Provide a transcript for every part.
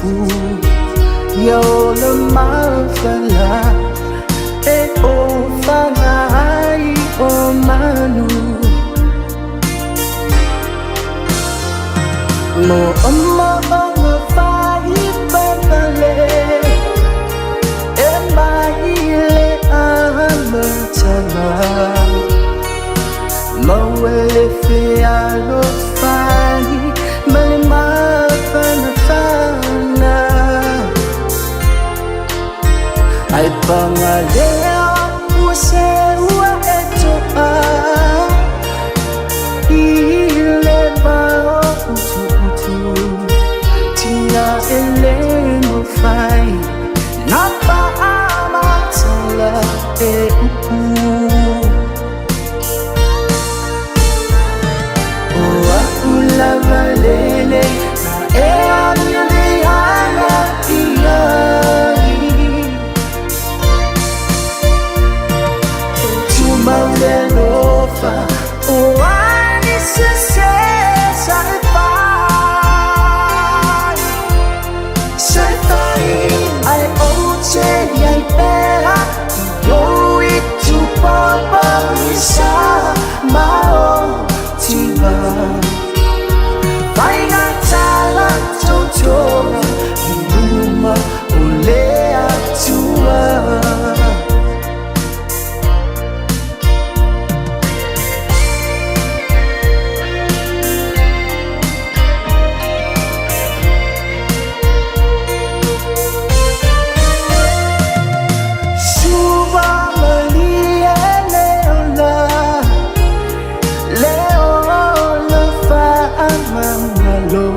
u Ia o le mafala e o whanga ai o manu Mo o mo o ngā whai papale E mai le amatanga Mauele fe alofai ma le mafanafana Ai pangalea ua se ua e toa I le vao utu utu Tina e le mawhai Nā paamatala e upu O aku lava lele Na e amio le ana iai Tumau le lofa O ani se se sa e fai Se fai ai o te iai pea Yo i tu papa i sa mao tiva Vai ngā tala tautoga I luma o le atua. Suva malie le ola Le ola faamagalo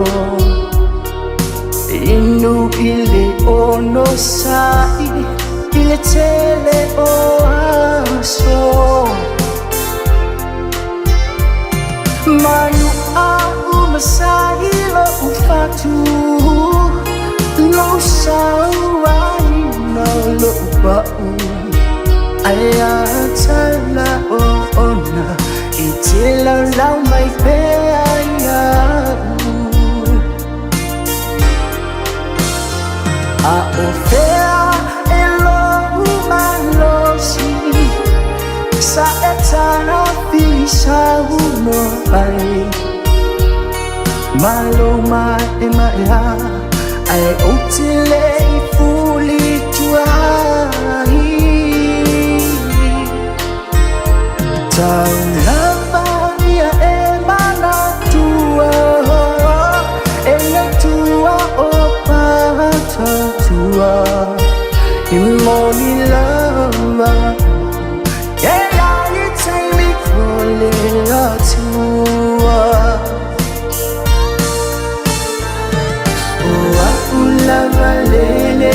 Inu i le ono sa'i I le tele o aso Manu a umasai lo ufatu Lo sau ai na lo pau Ai a tala o ona I te lau lau mai pea iau A o fea e lo malosi Sa e tana fili sa uno ai Malo ma e ma e a Ai o te le i fuli tuai Tau lava ia e manatua E le tua o patatua I moni lava E la i taimi o le atua O aku lava lele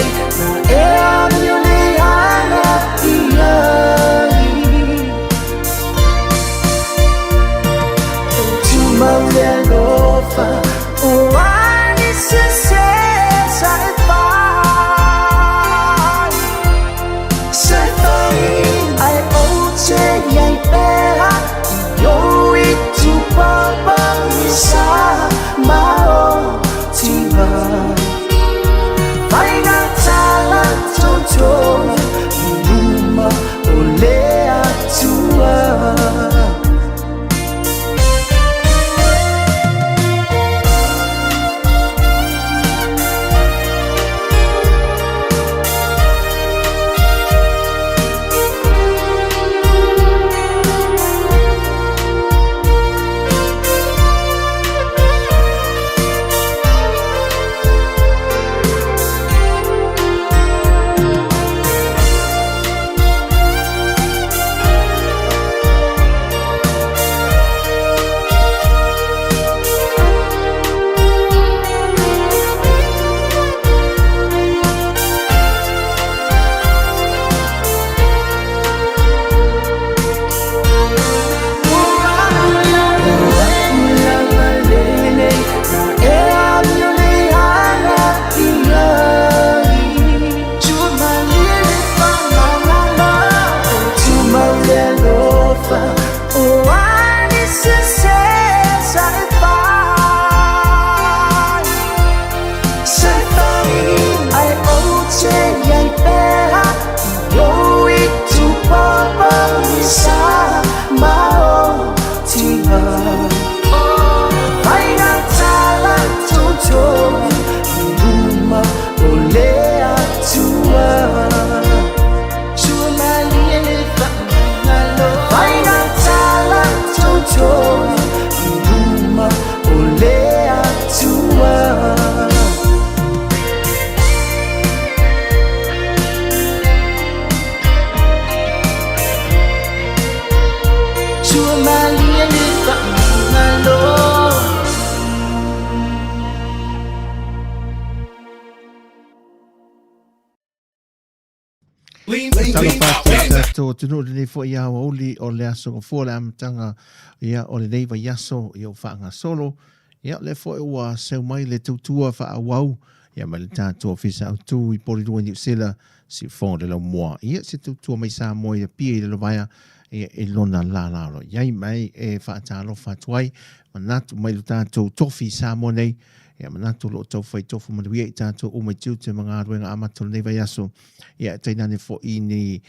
Tatou atunuu lenei foi aoauli o le aso Gafua le amataga ia o lenei vaiaso ia ua faagasolo ia lea foi ua seu mai le tautua faaauau ia mai le tatou ofisa autu i Porirua Niu Sila Siufogo le Laumua ia se tautua mai Samoa i Apia i Lalovaea ia i lona lala o lo o i ai mai e faatalofa atu ai manatu mai lo tatou tofi i Samoa nei ia manatu o lo o taufai tofu manuia i tatou uma i tiute ma galuega amata o lenei vaiaso ia tainane foi ni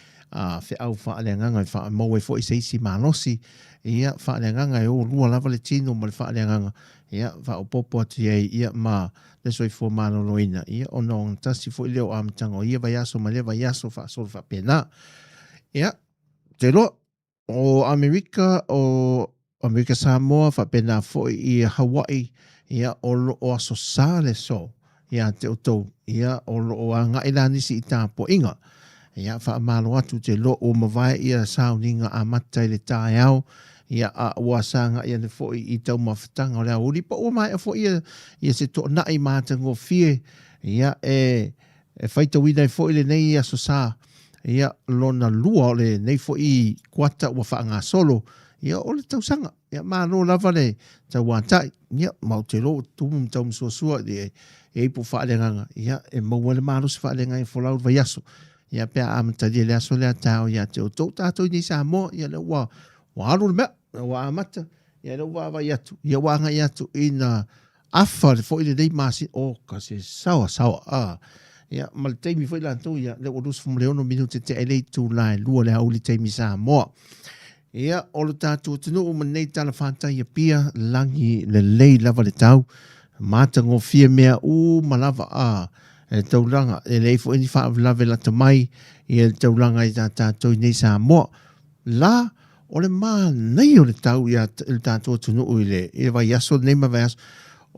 feau faaleagaga e faamaua ai foi se isi malosi ia faaleagaga e o lua lava le tino ma le faaleagaga ia faaopoopo atu i ai ia ma le soifua maloloina ia ona ogatasi foi lea o amataga o ia vaiaso ma lea vaiaso faasolo faapena. Ia, ou te iloa o Amerika, o Amerika Samoa faapena foi i Hawaii, ia o lo o aso sa le aso ia te outou, ia o lo o agai la nisi i tapuaiga. Ia faamalo atu te iloa ua mavae ia sauniga amata i le taeao, ia a ua sagai ane foi i taumafataga o le aoauli, po ua maea foi ia, ia se toanai matagofie, ia e E faitauina ai foi lenei Aso Sa, ia, lona lua o lenei foi kuata ua faagasolo, ia, o le tausaga. Ia, malo lava le tauatai, ia, ma ou te iloa ua tumu ma taumasuasua i e ipu faaleagaga, ia, e maua ai le malosi faaleagaga e folau i le vaiaso. Ia, pe a amatalia le aso lea taeao ia te outou tatou i nei Samoa, ia, lea ua, ua alu le mea, ua amata, ia, lea ua vaavaai atu, ia, ua agai atu ina afa le foi lenei masina, oka se saoa saoa a. Ia, ma le taimi foi latou, ia, lea ua 26 minute tea i le itula e 2 le aoauli taimi Samoa. Ia, o lo tatou atunuu ma lenei tala fatai i Apia, lagi lelei lava le tau, matagofie mea uma lava a le taulaga, e leai foi ni faalavelave lata mai i le taulaga i tatou i nei Samoa. La, o le manaia o le tau ia i le tatou atunuu i le, i le vaiaso lenei ma le vaiaso,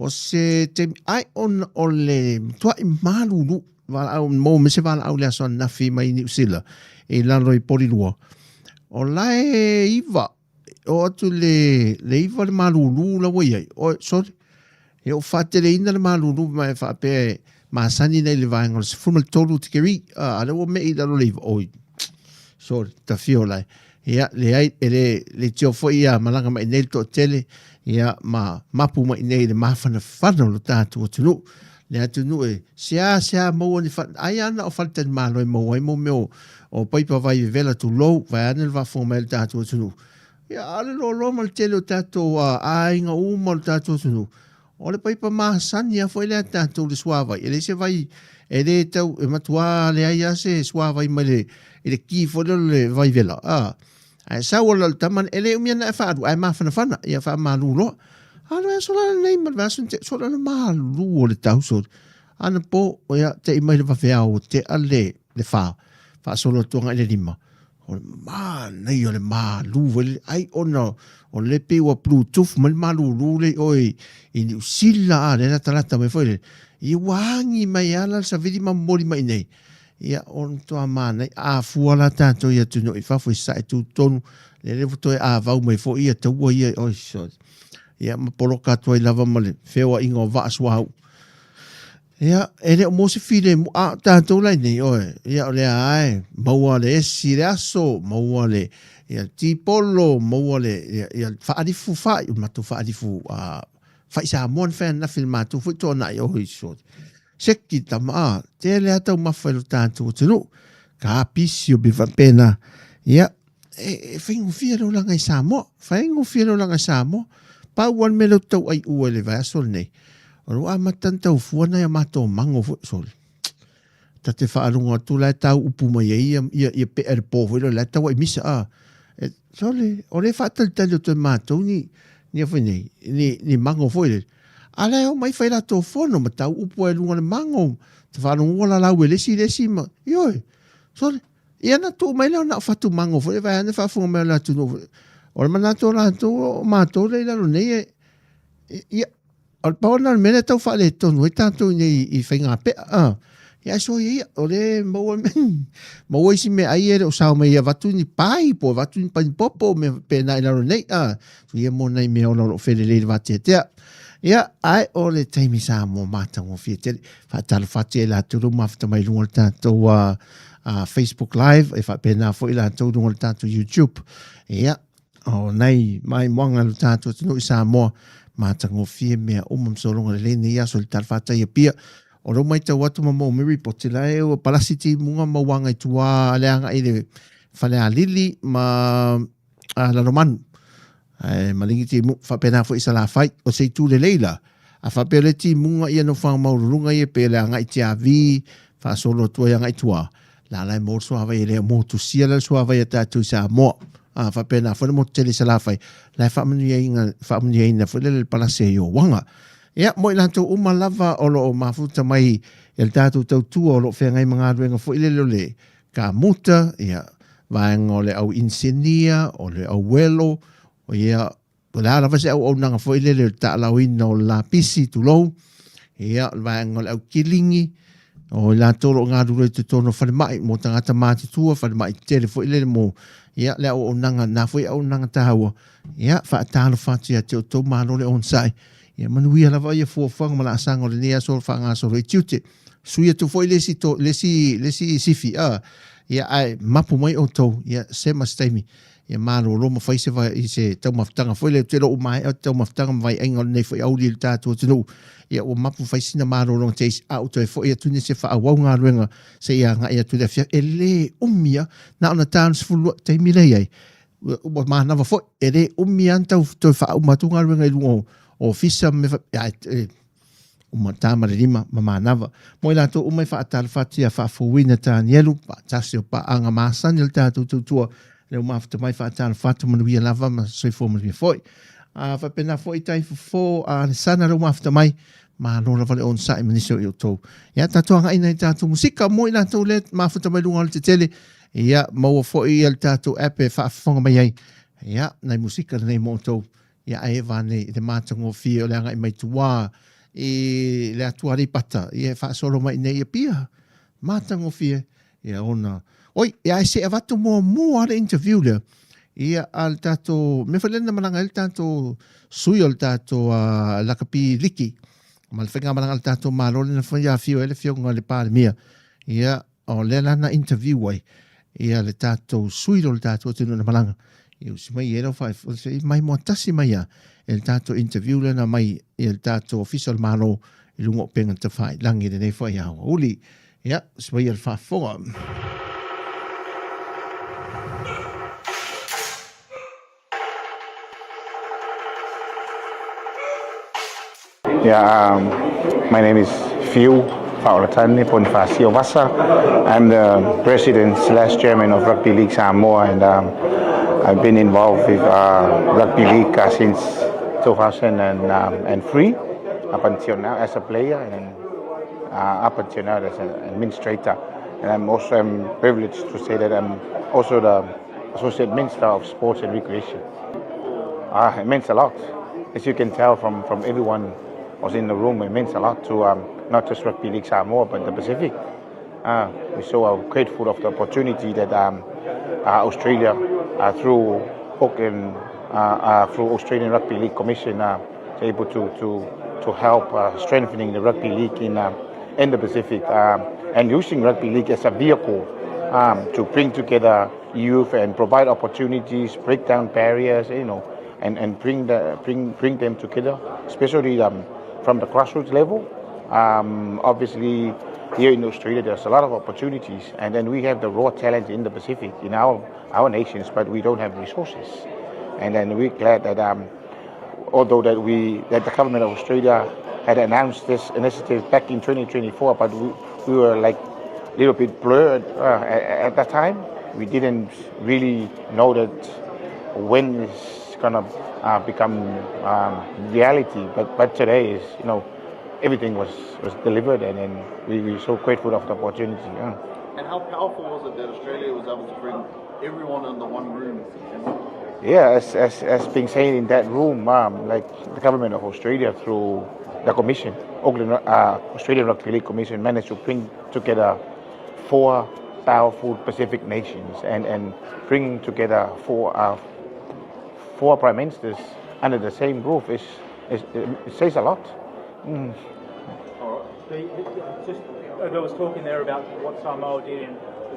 o se taimi, ai ona o le matuai malulu, valaau, maua mai se valaau i le aso ananafi mai Niu Sila i lalo i Porirua, o la e 9, oo atu i le, le 9 le malulu la ua i ai. Oi, sorry, e ou faateleina le malulu ma e faapea e masani nei le vaega o le 13 tikeri, a lea ua mei i lalo le 9, oi, sorry, tafio lai. Ia, leai, e le, le tio foi ia malaga mai nei le toatele, ia, ma mapu mai nei le mafanafana o lo tatou atunuu. Le atunuu e seasea maua ni fa, ai lava na o faletalimalo e maua ai mo mea o, o paipa vai vevela tulou, vaeane le faafofoga mai a le tatou atunuu. Ia, a o le loaloa ma le tele o tatou aiga uma o le tatou atunuu, o le paipa masani lava foi lea a tatou le suavai, e leai se vai, e le tau, e matuā leai lava se suavai mai le, i le ki foi lea o le vaivela, a. Ae sau ala le tama, e le umi ana e faalu, ae mafanafana, ia faamalu loa. A o le vaiaso la lenei ma le vaiaso na tea, sole le malu o le tau, sole. Anapo, ia, te i mai le vaveao ua tea le, le fa, faasolo atu agai le lima. O le manaia o le malu foi lele, ai ona o le pei ua bluetooth mai le malulu lea i oe i Niu Sila a, lea e latalata mai foi lele. Ia ua agi mai lava la le savili ma momoli mai i inei. Ia, o le matua manaia. A fua la tatou i atunuu i fafo i sasae tutotonu, lea ua toe avau mai foi ia taua ia, oi sorry. Ia, ma poloka atu ai lava ma le feoaiga o vaa suauu. Ia, e le o maua se filemu, a o tatou la i nei, oe, ia o lea lava e maua le esi i le aso, maua le ia, tipolo, maua le ia, ia faalifu fai, o le matou faalifu fai Samoa na fai ananafi i le matou foi toanai, oi sorry. Seki tama, a, tele lava taumafa i lo tatou atunuu, kapisi o mea faapena. Ia, e, e faigofie le olaga i Samoa, faigofie le olaga i Samoa. Pau lava le mea lea ou te tau aiua i le vaiaso lenei, o lea ua amata ona tau fua nai a matou mago foi, sorry. Ta te faalogo atu la e tau upu mai ai ia, ia, ia pea i le po foi lea, la e tau ai misa, a. E, sorry, o lea e faatalitali atu e matou ni, ni a foi nei, ni, ni mago foi lele. A la e omai fai latou fono ma tau upu ai i luga o le mago, ta faalogo ua lalau e le isi le isi ma, ioe, sorry. Ia na tuu mai lea o na o fatumago foi vaeane faafofoga mai o le atunuu foi. O le manatu o latou o matou lea i lalo nei e, ia, o le pau lena o le mea lea e tau faaletonu ai tatou i nei i faigapea. A, ia ae soia ia, o lea e maua, maua isi meaai e le o sao mai e avatu ni pai po o avatu ni panipopo mea faapena i lalo nei. A, ia mo nai mea ola o lo o felelei i le vateatea. Ia, ae o le taimi Samoa matagofie tele. Faatalofa atu ia i latou lea ua mafuta mai i luga o le tatou Facebook Live, e faapena foi latou i luga o le tatou YouTube. Ia, o nai maimoaga lo tatou atunuu i Samoa, matagofie mea uma ma sologa lelei nei aso i le talafatai i Apia. O lea ua matau atu ma maua mai ripoti la e ua palasi timuga ma ua agai tua le agai i le Falealili ma Lalomanu. Ae maligi timuga, faapena foi i Salafai. O se itu lelei la, a faapea o le timuga ia nofoaga maualuluga ia pei o le agai i Tiavi, faasolo atu ai agai i tua, la la e maua le suavai e le o motusia la le suavai a tatou i Samoa. A faapena foi le motu tele i Salafai, la e faamanuiaina, faamanuiaina foi lele le palasi ai o Uaga. Ia, mo i latou uma lava o lo o mafuta mai e le tatou tautua o lo o feagai ma galuega foi lele o le kamuta, ia, vaega o le au inisinia, o le au uelo, ia, o le a lava se auaunaga foi lele o le taalaoina o le lapisi, tulou, ia, o le vaega o le au kiligi, o i latou o lo o galulue i totonu o falemai mo tagata matutua, falemai tetele foi lele mo, ia, le auaunaga, na foi auaunaga taua, ia, faatalofa atu ia te outou, malo le onosai, ia manuia lava ia fuafuaga ma laasaga o lenei aso o faagasolo i tiute. Sui atu foi le isi, to, le isi, le isi sifi, ia, ae mapu mai outou, ia, sema se taimi, ia malolo ma fai se, i se taumafataga foi lea, ou te iloa ua maea le taumafataga ma vaiaiga o lenei foi aoauli i le tatou atunuu, ia ua mapu fai sina malologa te isi, a ua toe foi atu nisi e faaauau galuega seia agai atu i le afiafi. E le umi lava, na ona ta o le 12 taimi lea i ai, ua manava foi, e le umi lava ona tau toe faauma atu galuega i luga o ofisa ma mea faapea, ae uma ta ma le lima ma manava. Mo i latou uma e faatalofa atu ia Faafouina Tanielu, faatasi o paaga masani o le tatou tautua, lea ua mafuta mai faatalofa atu manuia lava ma soifua manuia foi. A faapena foi tai fofo a Alesana lea ua mafuta mai, malo lava le onosai ma nisi o i outou. Ia tatou agai nai tatou musika mo i latou lea mafuta mai luga o le tetele, ia maua foi ia le tatou app e faafofoga mai ai. Ia nai musika lenei mo outou. Ia ae eva nei i le matagofie o le agai mai tua i le atu Aleipata, ia e faasolo mai nei i Apia. Matagofie ia ona oi, ia ae se i avatu muamua le interview lea ia a le tatou mea foi lea na malaga ai le tatou sui o le tatou lakapi liki ma le faigamalaga a le tatou Malo lea na foi afio ai le afioga i le Palemia. Ia O lea la na interview ai ia le tatou sui o le tatou atunuu na malaga. Ia usi mai e lau whae, mai moa tasi mai a e le tatou interview lea na mai ia le tatou ofisa o le Malo i luga o upega tafailagi lenei foi aoauli. Ia, usi mai ia le faafofoga. Yeah, my name is Fiu Faaolatani Ponifasio Vasa. I'm the president slash chairman of Rugby League Samoa, and I've been involved with Rugby League since 2003, up until now as a player, and up until now as an administrator. And I'm also privileged to say that I'm also the Associate Minister of Sports and Recreation. It means a lot. As you can tell from everyone was in the room, it means a lot to not just Rugby League Samoa, but the Pacific. We're so grateful of the opportunity that Australia, through Auckland, through Australian Rugby League Commission, is able to help strengthening the rugby league in the Pacific, and using rugby league as a vehicle to bring together youth and provide opportunities, break down barriers, you know, and bring them together, especially from the grassroots level. Obviously, here in Australia, there's a lot of opportunities, and then we have the raw talent in the Pacific, in our nations, but we don't have resources. And then we're glad that although that the government of Australia had announced this initiative back in 2024, but we were like a little bit blurred at that time. We didn't really know that when it's gonna become reality. But today is, you know, everything was delivered, and then we're so grateful of the opportunity. Yeah. And how powerful was it that Australia was able to bring everyone in the one room? Yeah, as being said in that room, like the government of Australia through the commission, Auckland, Australian Rugby League Commission, managed to bring together 4 powerful Pacific nations, and bringing together four prime ministers under the same roof it says a lot. Mm. All right. Just, there was talking there about what Samoa did in the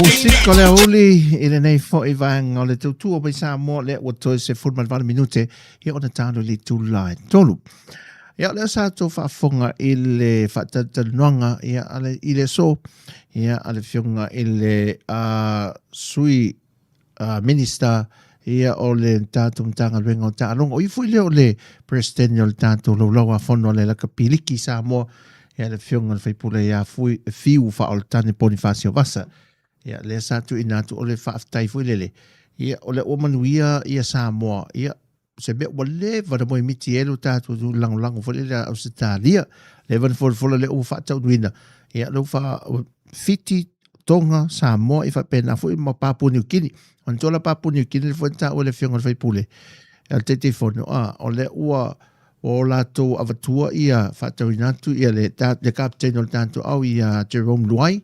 Musika o le aoauli i lenei foi vaega o le tautua mai Samoa lea ua toe 18 minute ia ona talo i le itula e 3. Ia o lea sa tou faafofoga i le faatalatalanoaga ia i le aso ia a le Afioga i le Sui Minister ia o le tatou Matagaluega o Taaloga. O ia foi lea o le Peresetene o le tatou Laulau-a-Fono a le Lakapiliki i Samoa, ia le Afioga i le Faipule ia Fiu Faaoletane Ponifasio Vasa. Ia lea sa tuuina atu o le faafetai foi lele, ia o lea ua manuia ia Samoa, ia se mea ua leva na moemiti ai lo tatou lagolago foi lele a Ausetalia, leva na folafola lea ua faataunuina, ia lea ua Fiti, Tonga, Samoa, e faapena foi ma Papua Niu Kini. Manatua la Papua Niu Kini le foi na taua e le Afioga i le Faipule, a le Taitaifono, a, o lea ua o latou avatua ia faatauina atu ia le, le kapiteina o le tatou au ia Jerome Luai,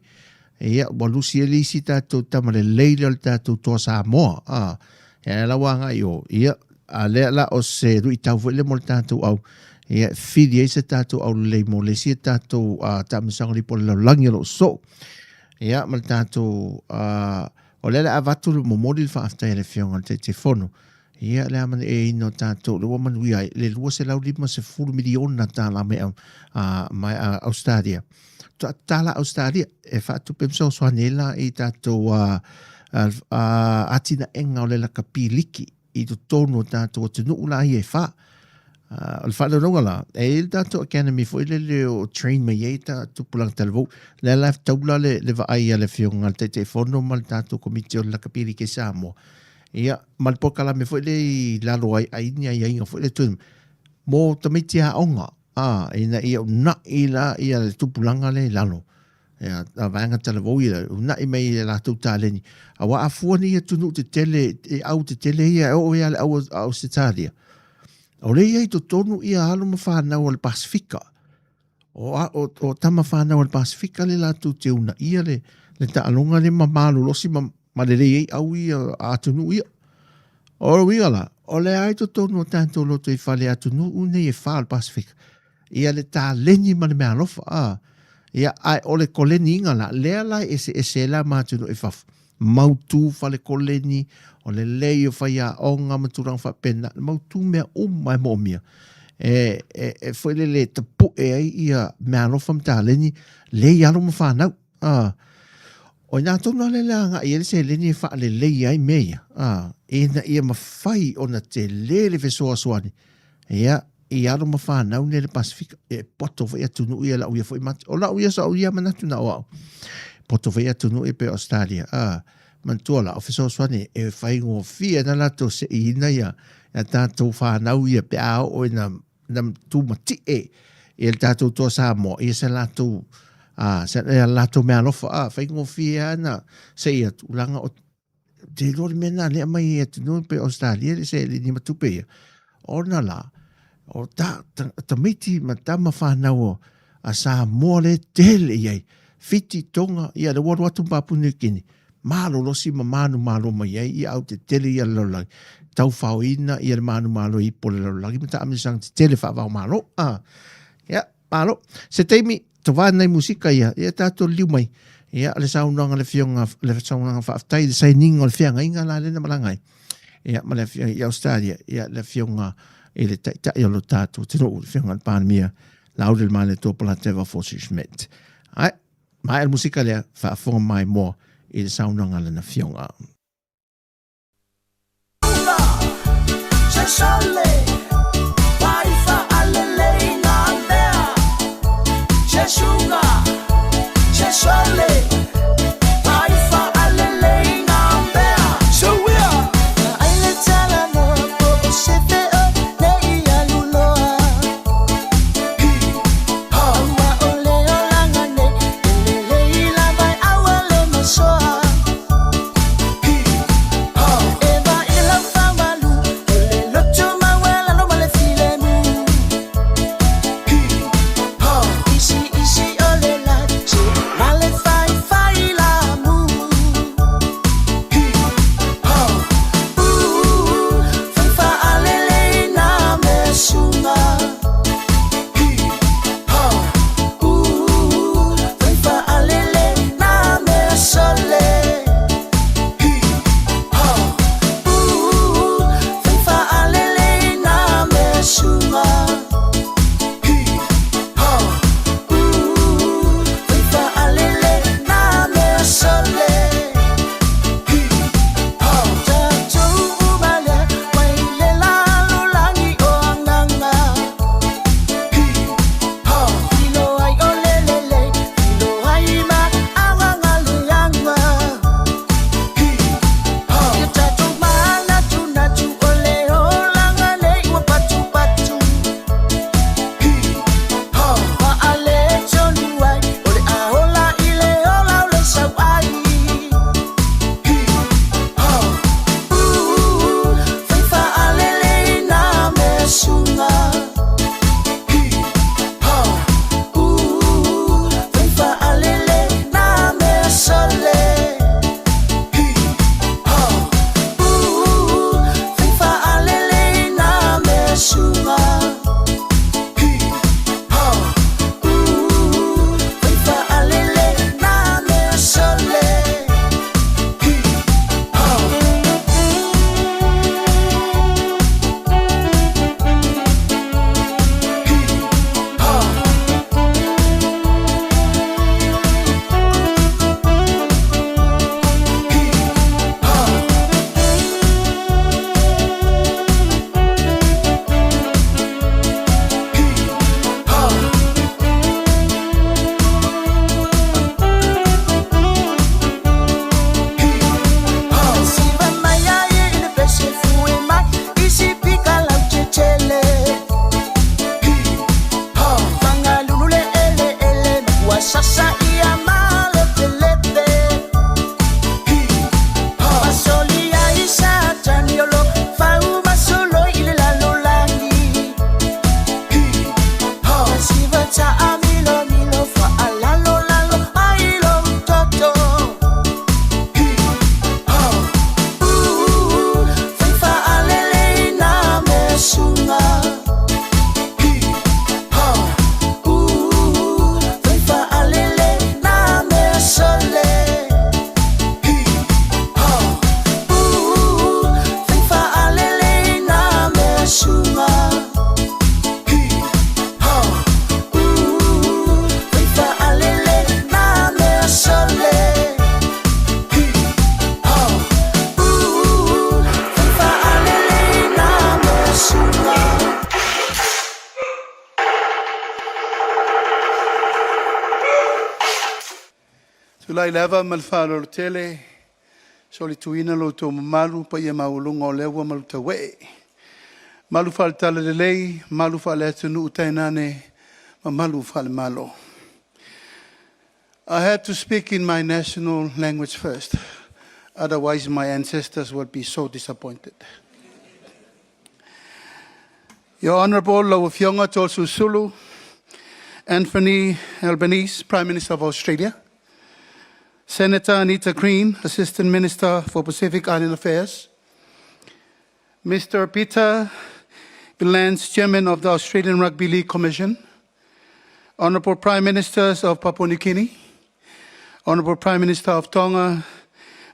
ia ua lusi ai le isi tatou tama lelei lea o le tatou Toa Samoa, a, ia la ua agai i o, ia, a lea la o se luitau foi lea mo le tatou au, ia, e fili ai se tatou aulelei mo le isi tatou taamilosaga o le ipu o le lalolagi o lo o sosoo. Ia, ma le tatou, o lea o le a avatu le momoli le faafetai a le Afioga i le Taitaifono, ia, le amanaeina o tatou, lea ua manuia ai le $250 miliona tala mai, mai Ausetalia. Tala Ausetalia e faatupe ma fesoasoani ai la i tatou atinaega o le lakapi liki i totonu o tatou atunuu la ia e fa. O le faanoanoga la, e i ai le tatou academy foi lele o train mai ai ta tupulaga talavou. Lea la e taula le, le vaai a le Afioga i le Taitaifono ma le tatou Komiti o le Lakapi Liki i Samoa. Ia, ma le polokalame foi lea i lalo ai ai ni aiaiga foi lea toe mo tamaiti aoga, a, ina ia una'i la ia le tupulaga lea i lalo. Ia, a vaega talavou ia, una'i mai i latou taleni. Aua a fua nei atunuu tetele, e au tetele ia, e oo ia le au a Ausetalia, o lea i ai totonu ia alo ma fanau a le Pasefika. O, a, o, o tama fanau a le Pasefika le latou te unaia le, le taaloga le ma malolosi ma, ma lelei ai au ia a atunuu ia. O le uiga la, o lea ai totonu o tatou lotoifale atunuu nei e fa o le Pasefika, ia le taleni ma le meaalofa, a, ia, ae o le koleniina la, lea la e eseese ai la ma atunuu i fafo, mautu fale koleni, o le lelei o faiaoga ma tulaga faapena, mautu mea uma e moomia, e, e, e foi lele e tapue ai ia meaalofa ma taleni, lea i alo ma fanau. A, o ina tonu lava lea le agai ai le seleni e faalelei ai mea ia, a, ina ia mafai ona tele le fesoasoani, ia, i alo ma fanau nei le Pasefika, e poto foi atunuu ia lau ia foi matu. O lau ia sa ia manatu na o au. Poto foi atunuu ia pe Australia. A, manatua la, o fesoasoani e faigofie na latou seiina ia, ia tatou fanau ia pe a oo ina na tumatie i le tatou toa Samoa, ia se latou, a, se ia latou meaalofa, a, faigofie lava na sei atu, leaga o te iloa le mea lena lea aumai i atunuu pei o Ausetalia le seleni ma tupe ia, ona la, o ta, ta, tamaiti ma tama fanau o a Samoa lea e tele i ai, Fiti, Tonga, ia lea ua alu atu ma Papua Niu Kini, malolosi ma manumalo mai ai ia au tetele ia le lalolagi, taufaoina ia le manumalo i ipu o le lalolagi ma taamilosaga tetele faavao malo. Ah, ia, malo. Se taimi, tovā nai musika ia, ia tatou liliu mai. Ia, le saunoaga le Afioga, le saunoaga faafetai, le sainiga o le feagaiga la lea na malaga ai. Ia, ma le Afioga i Australia, ia, le Afioga i le Taitai o lo tatou atunuu, le Afioga i le Palemia, Lauli le Malietoa Polateva Fosi Schmidt. Ai, maea le musika lea, faafofoga mai moa i le saunoaga a lana Afioga. Tulai le ava ma le faaaloalo tele, solituina lo outou mamalu, paia maualuga o lea ua malutauee. Malu faale-tala lelei, malu faale-atunuu tainane, mamalu faale-Malo. I had to speak in my national language first, otherwise my ancestors would be so disappointed. Your Honorable Lau Afioga Toeolesulusulu Anthony Albanese, Prime Minister of Australia, Senator Anita Green, Assistant Minister for Pacific Island Affairs, Mr. Peter V'landys, Chairman of the Australian Rugby League Commission, Honorable Prime Ministers of Papua New Guinea, Honorable Prime Minister of Tonga,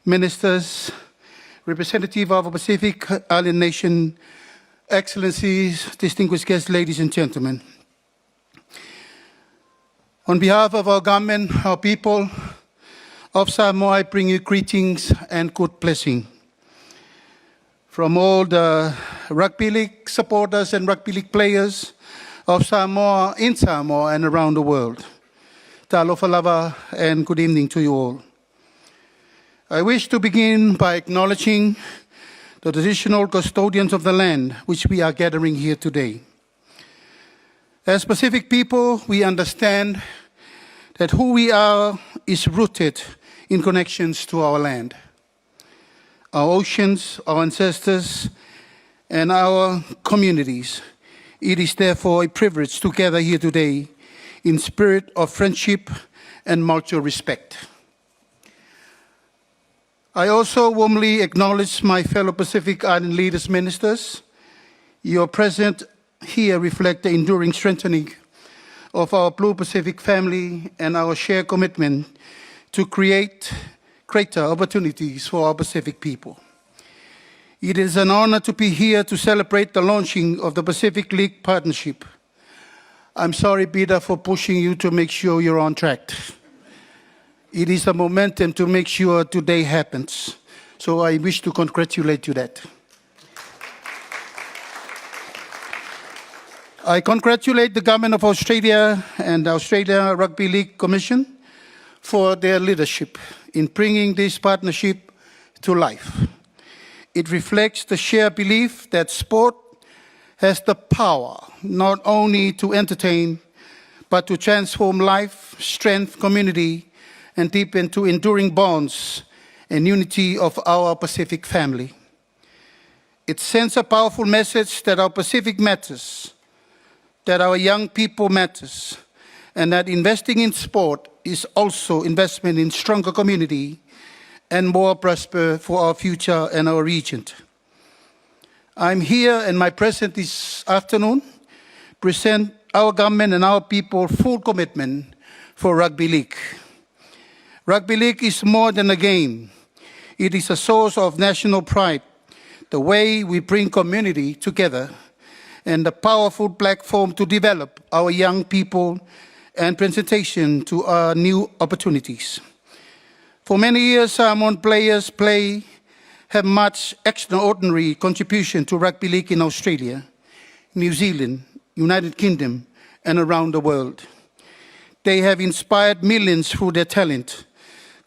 Ministers, Representative of a Pacific Island Nation, Excellencies, distinguished guests, ladies and gentlemen. On behalf of our government, our people of Samoa, I bring you greetings and good blessing. From all the rugby league supporters and rugby league players of Samoa, in Samoa and around the world. Talofa lava and good evening to you all. I wish to begin by acknowledging the traditional custodians of the land which we are gathering here today. As Pacific people, we understand that who we are is rooted in connections to our land, our oceans, our ancestors, and our communities. It is therefore a privilege to gather here today in spirit of friendship and mutual respect. I also warmly acknowledge my fellow Pacific Island leaders ministers. Your presence here reflect the enduring strengthening of our Blue Pacific family and our shared commitment to create greater opportunities for our Pacific people. It is an honor to be here to celebrate the launching of the Pacific League Partnership. I'm sorry, Peter, for pushing you to make sure you're on track. It is a momentum to make sure today happens. So I wish to congratulate you that. I congratulate the Government of Australia and the Australia Rugby League Commission for their leadership in bringing this partnership to life. It reflects the shared belief that sport has the power not only to entertain, but to transform life, strength, community, and deepen to enduring bonds and unity of our Pacific family. It sends a powerful message that our Pacific matters, that our young people matters, and that investing in sport is also investment in stronger community and more prosper for our future and our region. I'm here and my presence this afternoon present our government and our people full commitment for rugby league. Rugby league is more than a game. It is a source of national pride, the way we bring community together and a powerful platform to develop our young people and presentation to our new opportunities. For many years, Samoan players play have much extraordinary contribution to rugby league in Australia, New Zealand, United Kingdom, and around the world. They have inspired millions through their talent,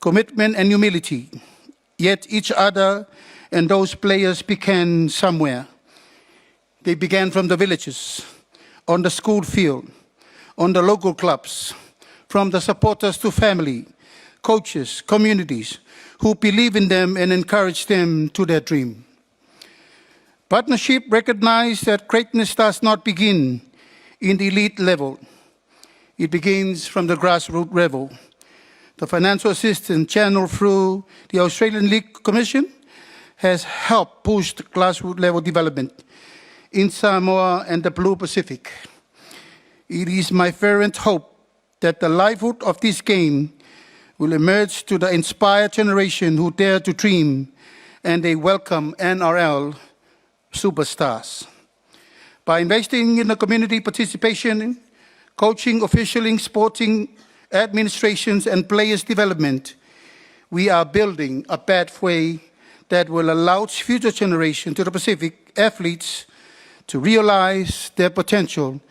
commitment, and humility. Yet each other and those players began somewhere. They began from the villages, on the school field, on the local clubs, from the supporters to family, coaches, communities who believe in them and encourage them to their dream. Partnership recognized that greatness does not begin in the elite level. It begins from the grassroots level. The financial assistance channeled through the Australian League Commission has helped push grassroots level development in Samoa and the Blue Pacific. It is my fervent hope that the livelihood of this game will emerge to the inspired generation who dare to dream and they welcome NRL superstars. By investing in the community participation, coaching, officialing, sporting administrations, and players development, we are building a pathway that will allow future generations to the Pacific athletes to realize their potential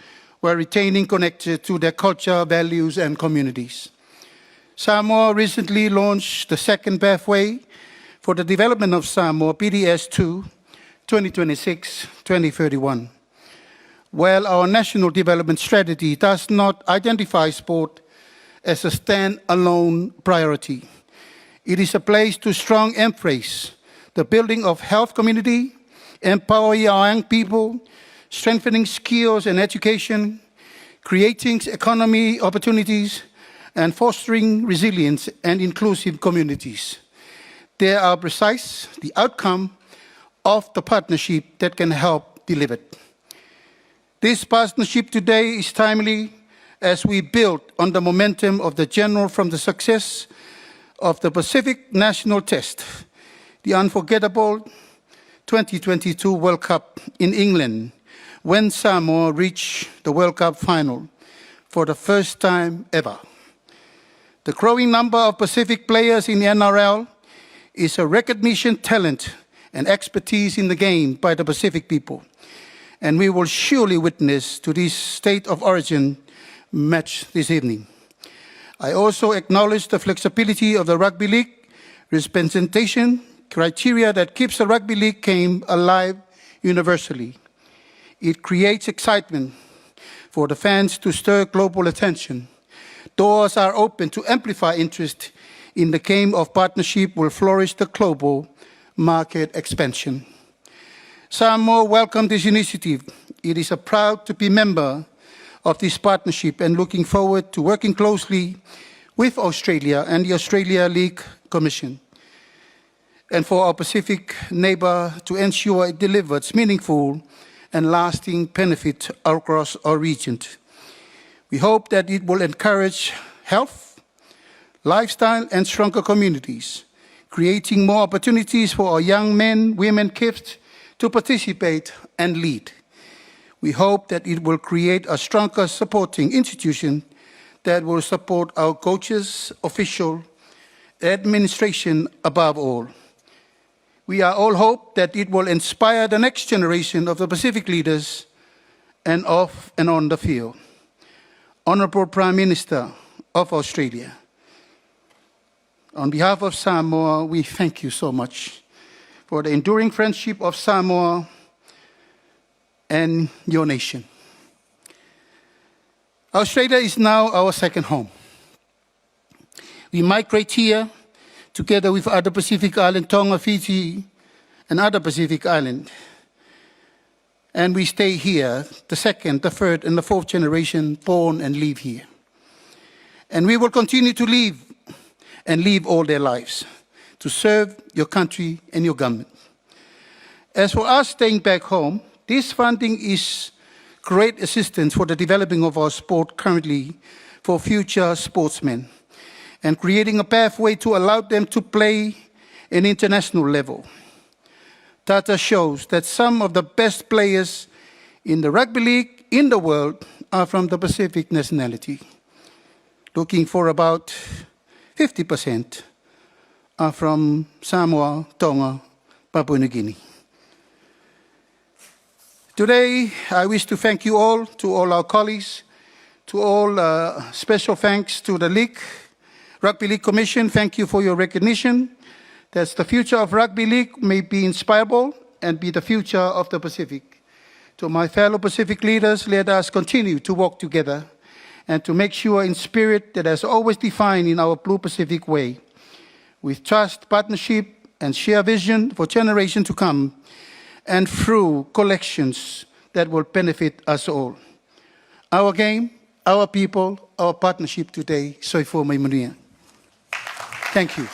while retaining connected to their culture, values, and communities. Samoa recently launched the second pathway for the development of Samoa PDS2 2026-2031. While our national development strategy does not identify sport as a standalone priority, it is a place to strong embrace the building of health community, empower our young people, strengthening skills and education, creating economy opportunities, and fostering resilience and inclusive communities. They are precise the outcome of the partnership that can help deliver. This partnership today is timely as we build on the momentum of the general from the success of the Pacific National Test, the unforgettable 2022 World Cup in England, when Samoa reached the World Cup final for the first time ever. The growing number of Pacific players in the NRL is a recognition talent and expertise in the game by the Pacific people. And we will surely witness to this state of origin match this evening. I also acknowledge the flexibility of the Rugby League representation criteria that keeps the rugby league game alive universally. It creates excitement for the fans to stir global attention. Doors are open to amplify interest in the game of partnership will flourish the global market expansion. Samoa welcome this initiative. It is a proud to be member of this partnership and looking forward to working closely with Australia and the Australia League Commission and for our Pacific neighbor to ensure it delivers meaningful and lasting benefit across our region. We hope that it will encourage health, lifestyle, and stronger communities, creating more opportunities for our young men, women, kids to participate and lead. We hope that it will create a stronger supporting institution that will support our coaches, official, administration above all. We are all hope that it will inspire the next generation of the Pacific leaders and off and on the field. Honourable Prime Minister of Australia, on behalf of Samoa, we thank you so much for the enduring friendship of Samoa and your nation. Australia is now our second home. We migrate here together with other Pacific Island, Tonga, Fiji, and other Pacific Island. And we stay here, the second, the third, and the fourth generation born and live here. And we will continue to live and live all their lives to serve your country and your government. As for us staying back home, this funding is great assistance for the developing of our sport currently for future sportsmen and creating a pathway to allow them to play an international level. Data shows that some of the best players in the rugby league in the world are from the Pacific nationality. Looking for about 50% are from Samoa, Tonga, Papua New Guinea. Today, I wish to thank you all, to all our colleagues, to all special thanks to the League, Rugby League Commission. Thank you for your recognition that the future of rugby league may be inspirable and be the future of the Pacific. To my fellow Pacific leaders, let us continue to work together and to make sure in spirit that has always defined in our Blue Pacific way, with trust, partnership, and share vision for generations to come, and through collections that will benefit us all. Our game, our people, our partnership today. Soifua ma ia manuia. Thank you.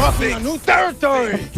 Marking a new territory.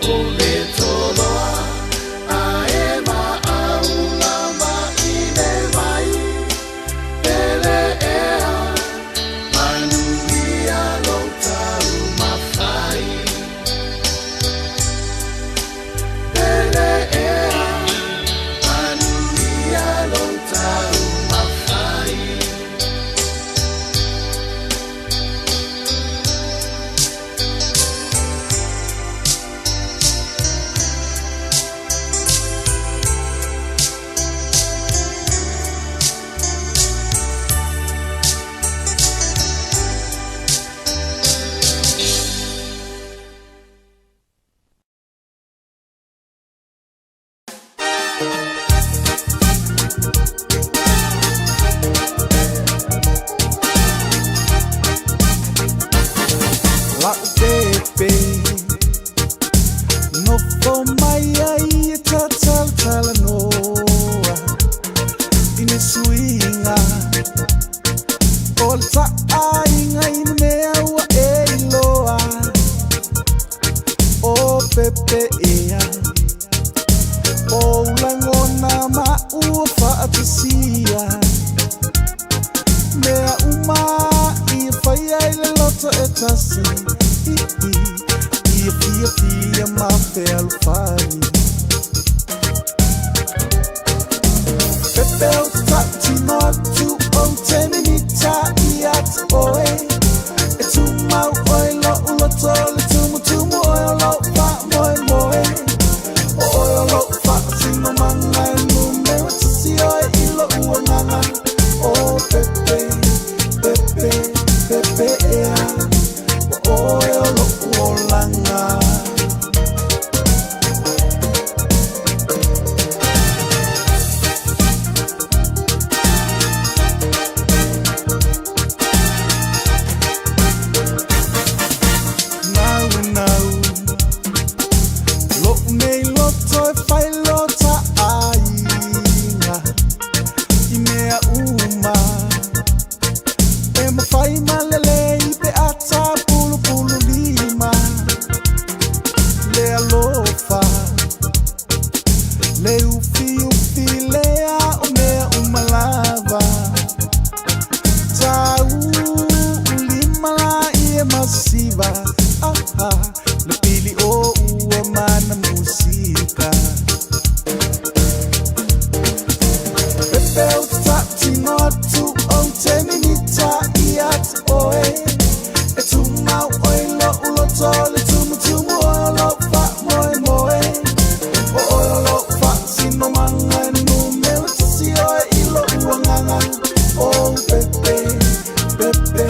o le toloa A e maau lava i le vai Pele ea Manuia lou taumafai Pele ea Manuia lou taumafai. La'u pepe Nofo mai ai e tatalatalanoa I ni suiga O le taaiga i le mea ua e iloa O pepe ea O ou lagona ma ua faatasia Mea uma i faia i le loto e tasi Ia fiafia ma fealofani Pepe ou te tautino atu ou te minita ia te oe E tumau oe i lo'u loto le tumutumu oe o lo'u faamoemoe O oe o lo'u faasinomaga e numera tasi oe i lo'u agaga O Pepe, Pepe, Pepe ea Ua oe o lo'u olaga. Nau e nau Lo'u nei loto e fai lo ta aiga I mea uma E mafai ma lelei pe a tapulupulu lima Le alofa Le ufiufi lea o mea uma lava Tau lima la ia masiva aha Le pili o ua mana musika Pepe ou te tautino atu ou te minita ia te oe E tumau oe i lo'u loto le tumutumu oe o lo'u faamoemoe O oe o lo'u faasinomaga e numera tasi oe i lo'u agaga Oh Pepe, Pepe,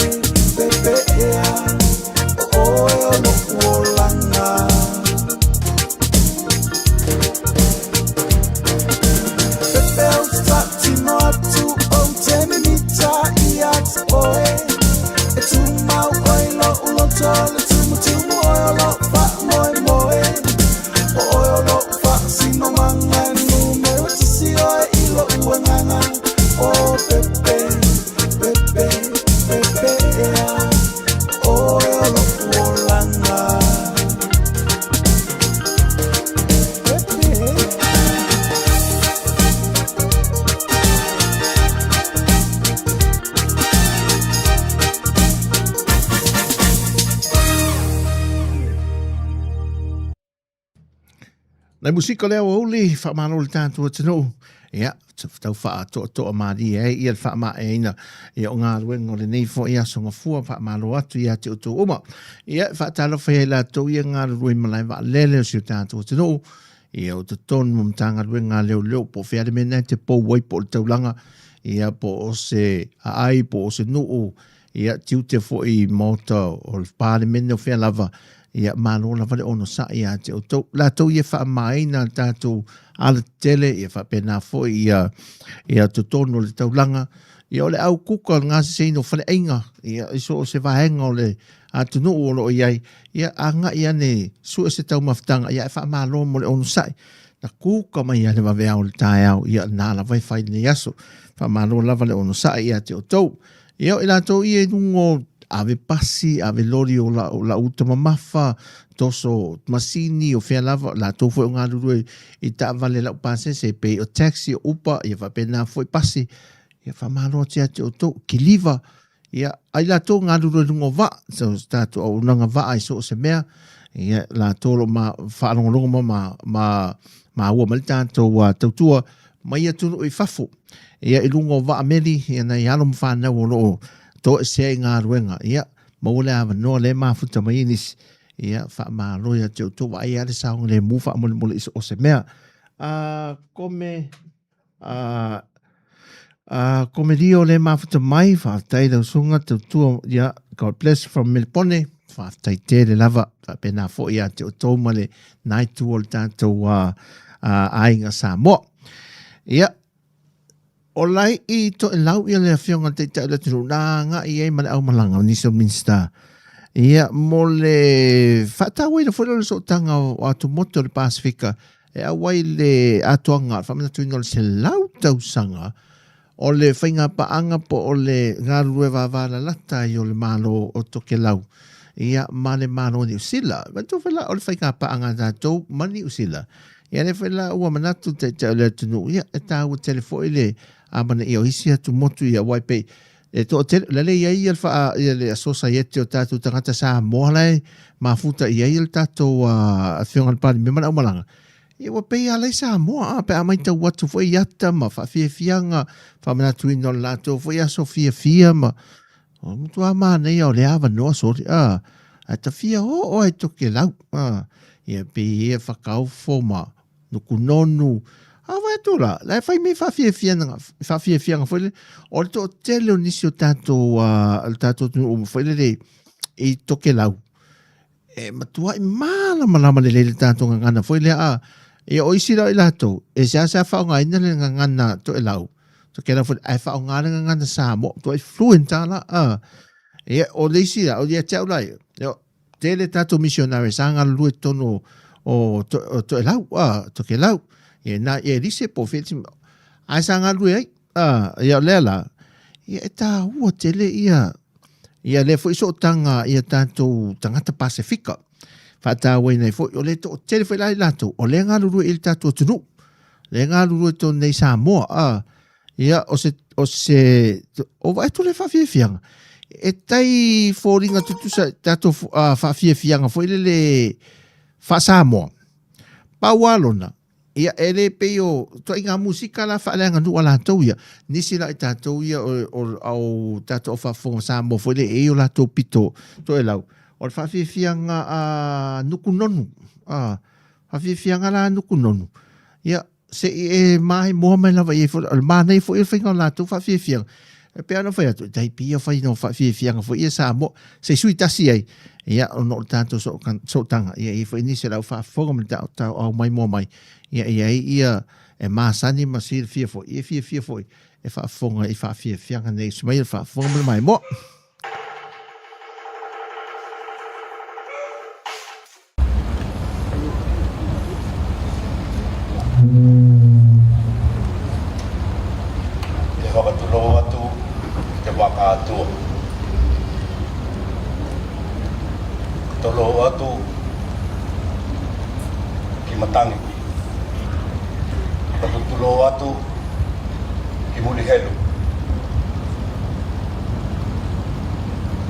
Pepe ea O oe o lo'u olaga Pepe ou te tautino atu ou te mimita ia te oe E tumau oe i lo'u loto le tumutumu oe o lo'u faamoemoe O oe o lo'u faasinomaga e numera tasi oe i lo'u agaga Oh Pepe, Pepe, Pepe ea O oe o lo'u olaga Pepe. Nai musika o le aoauli, faamalo i le tatou atunuu. Ia, tau faatoatoa malie ai ia le faamaeaina ia o galuega o lenei foi aso gafua, faamalo atu ia te outou uma. Ia, e faatalofa ai latou ia galulue i malae vaalele o si o tatou atunuu. Ia, o totonu o Matagaluega a Leoleo, po o fea le mea lena e te pou ai po o le taulaga, ia, po o se aai, po o se nuu, Ia, tiute foi i Maota o le Palemene o fea lava, ia, malo lava le onosai ia te outou. Latou ia faamamaina le tatou alatetele, ia faapena foi ia, ia totonu o le taulaga, ia o le au kuka o le gaseseina o faleaiga, ia, i so o se vaega o le atunuu o lo o i ai, ia, agai ane sue se taumafataga, ia, ae faamalo mo le onosai. Na kuka mai lava le vaveao o le taeao, ia, na lava e fai lenei aso. Faamalo lava le onosai ia te outou. Ia, o i latou ia i luga o ave pasi, ave lori o lau, lau uta mamafa, toso masini, o fea lava, latou foi o galulue i taavale lau pasese, pei o taxi, o Uber, ia faapena foi pasi. Ia faamalo atu ia te outou, kiliva, ia, ai latou galulue i luga o vaa, so tatou auaunaga vaa i so o se mea, ia latou o lo o ma faalogologo ma ma ma maua mai le tatou uh, tautua mai atunuu i fafo. Ia i luga o vaa meli, ia nai alo ma fanau o lo o toesea i galuega, ia maua le avanoa lea e mafuta mai ai nisi, ia faamalo ia te outou, vaai lava le saogalemu faamolemole i so o se mea. Uh, kome uh, uh, kome Rio le mafuta mai, faafetai lau susuga tautua, ia God bless from Melbourne, faafetai tele lava, faapena foi ia te outou ma le naitu o le tatou uh, uh, aiga Samoa. Ia, O lai i Toelau ia le afioga i le Taitai o le atunuu na agai ai ma le aumalaga o nisi o Minisita. Ia, mo le faatauaina foi lea o le sootaga o atumotu o le Pasefika e auai le atoaga o le faamanatuina o le 100 tausaga o le faigapaaga po o le galulue vavalalata ai o le Malo o Tokelau ia ma le Malo o Niu Sila. Manatua foi la o le faigapaaga a tatou ma Niu Sila Ia lea foi la ua manatu le Taitai o le atunuu, ia e taua tele foi le amanaia o isi atumotu ia aua e pei e toatele, la le i ai ia le faa, ia le Sosaiete o tatou tagata Samoa la e mafuta i ai le tatou Afioga i le Palemia ma le aumalaga, ia ua pei lava la i Samoa a, pe a maitau atu foi i ata ma faafiafiaga, faamanatuina o le latou foi aso fiafia ma, o matua manaia o le avanoa soli, a, ae ta fia oo ai Tokelau, a, ia pei ia whakaofo ma Nukunonu, a wai atu la, la e whai me whaafiafianga, whaafiafianga foi le, o le toatele o nisi o tātou, o tātou atunuu foi lele i Tokelau, e matuai mālamalama lelei le tātou gagana foi lea, a, ia o isi la o i latou, e seasea faaaogaina le gagana Toelau, Tokelau foi, ae faaaoga le gagana Samoa, matuai fluent lava la, a, ia, o le isi la, o ia te au la ia, ia, tele tātou missionary sa galulue i totonu o, o, o Toelau, a, Tokelau, ia, na, ia Elise po o fea, ae sa galulue ai, a, ia o lea la, ia e tāua tele ia, ia lea foi sootaga ia tātou tagata Pasefika, faatauaina ai foi, o le toatele foi la i latou, o lea galulue i le tātou atunuu, lea galulue i totonu nei Samoa, a, Ia, o se, o se, o vaai atu le faafiafiaga. E tai foliga tutusa tatou uh, faafiafiaga foi lele faa-Samoa. Pau lava lona, ia e le pei o ituaiga musika la faaleaganuu a latou ia. Nisi la i tatou ia o, o, o tatou au faafofoga Samoa foi lele e i ai o latou pito toelau. O le faafiafiaga a Nukunonu, a faafiafiaga la a Nukunonu, ia Se i e maimoa mai lava i ai foi, o le manaia foi o le faiga o latou faafiafiaga. E pei lava ona fai atu, e tai pei ia fai o faafiafiaga foi ia Samoa, se i sui tasi ai, ia ona o le tatou sootaga, ia e i ai foi nisi o le au faafofoga ma le au maimoa mai, ia e i ai ia e masani ma silafia foi, ia e fiafia foi e faafofoga i faafiafiaga nei, usu mai le faafofoga ma le maimoa. E whakatulou atu ki te waka atua. Tolou atu ki Matangi. Whakatulou atu ki Mulihelu.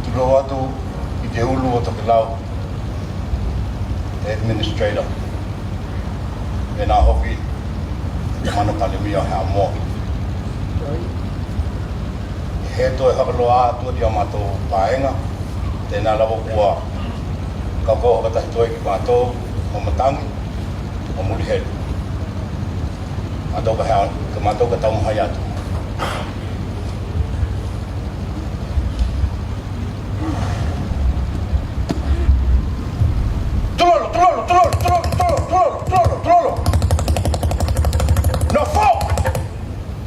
Tulou atu ki te ulu o Tokelau. te Administrator, mēnā hoki te Mana Palemia o Hamoa. He toe whakaloa atu ki a mātou paenga, tēnā rawa kua kaukau whakatahi toe ki mātou o Matangi, o Muriheru. Mātou ka hea, ka mātou ka taumahai atu. Tulolo, tulolo, tulolo, tulolo, tulolo, tulolo, tulolo, tulolo. No fo!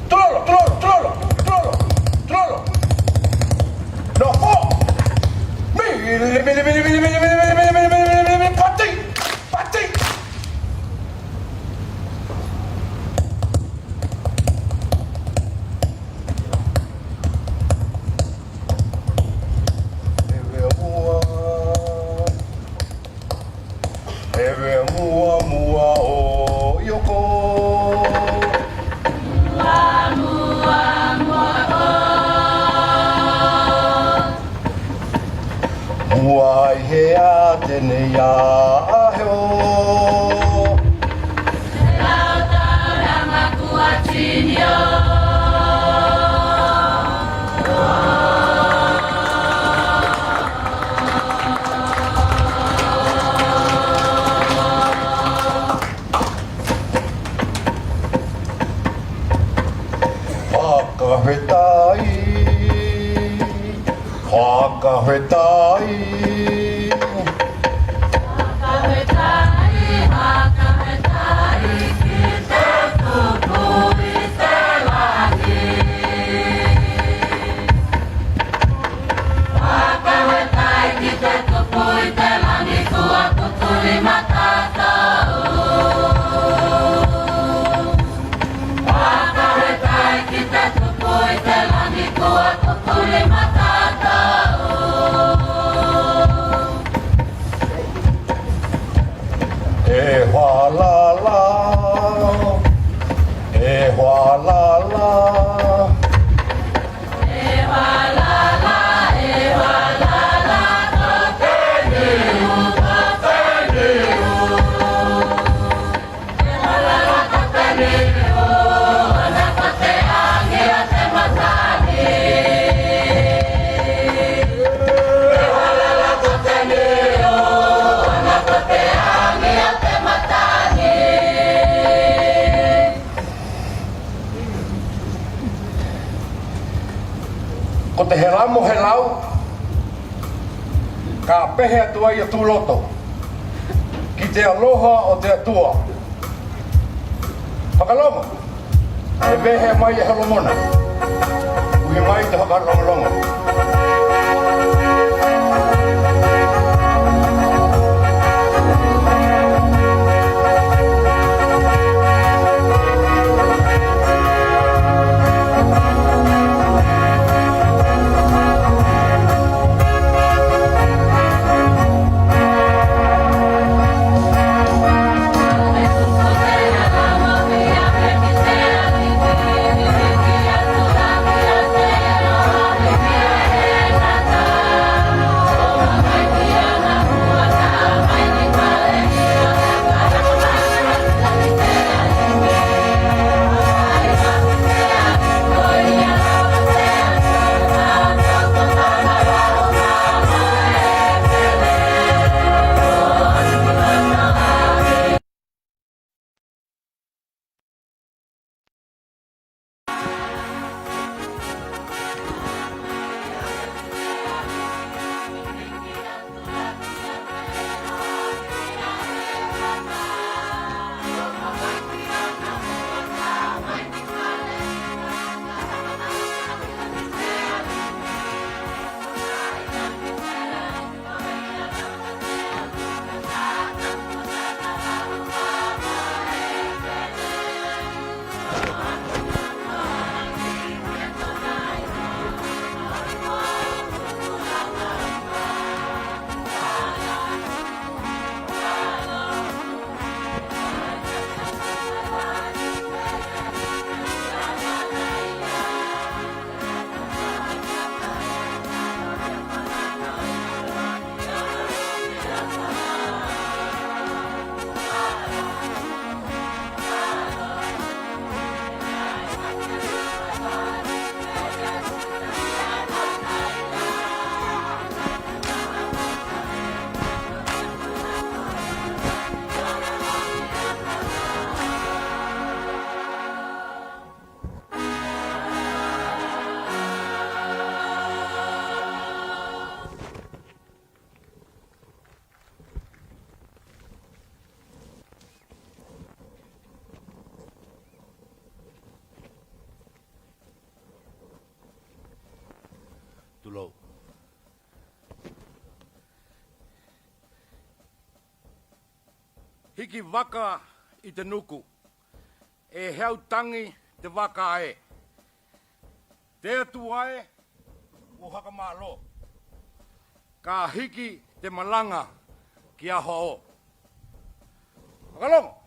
Tulolo, tulolo, tulolo, tulolo, tulolo. No fo! Mili, mili, mili, mili, mili, mili, mili, mili, mili, mili, mili, mili, pati! Pati! E vea mua mua o Ioko. Mua mua mua o. Mua ai he a tenei a heo. Te rau tauranga kua tini o. Whakawhetai, whakawhetai. Whakawhetai, whakawhetai ki te kupu i te rangi. Whakawhetai ki te kupu i te rangi kua tuturi matatau. Whakawhetai ki te kupu i te rangi kua tuturi matatau. E hoa la la, e hoa la la. E hoa la la, e hoa la la, ko te niu, ko te niu. E hoa la la ko te niu, ana ko te angi o te matani. E hoa la la ko te niu, ana ko te angi o te matani. Ko te he ramo he lau, ka pehe atu ai a Tūroto ki te aloha o te Atua. Whakarongo, e wehe mai e Horomona, uhi mai te whakarongolongo. Tulou. Hiki waka i te nuku. E heau tangi te waka e. Te atua e, ua whakamalo. Ka hiki te malanga ki ahoa o. Whakalogo!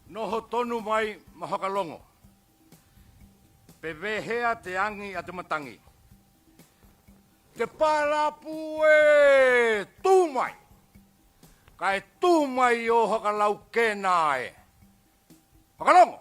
Noho tonu mai ma whakalongo. Pepehea te angi a te matangi. Te pālāpū e tū mai! Ka e tū mai i ō whakalau kēnā e. Whakalongo!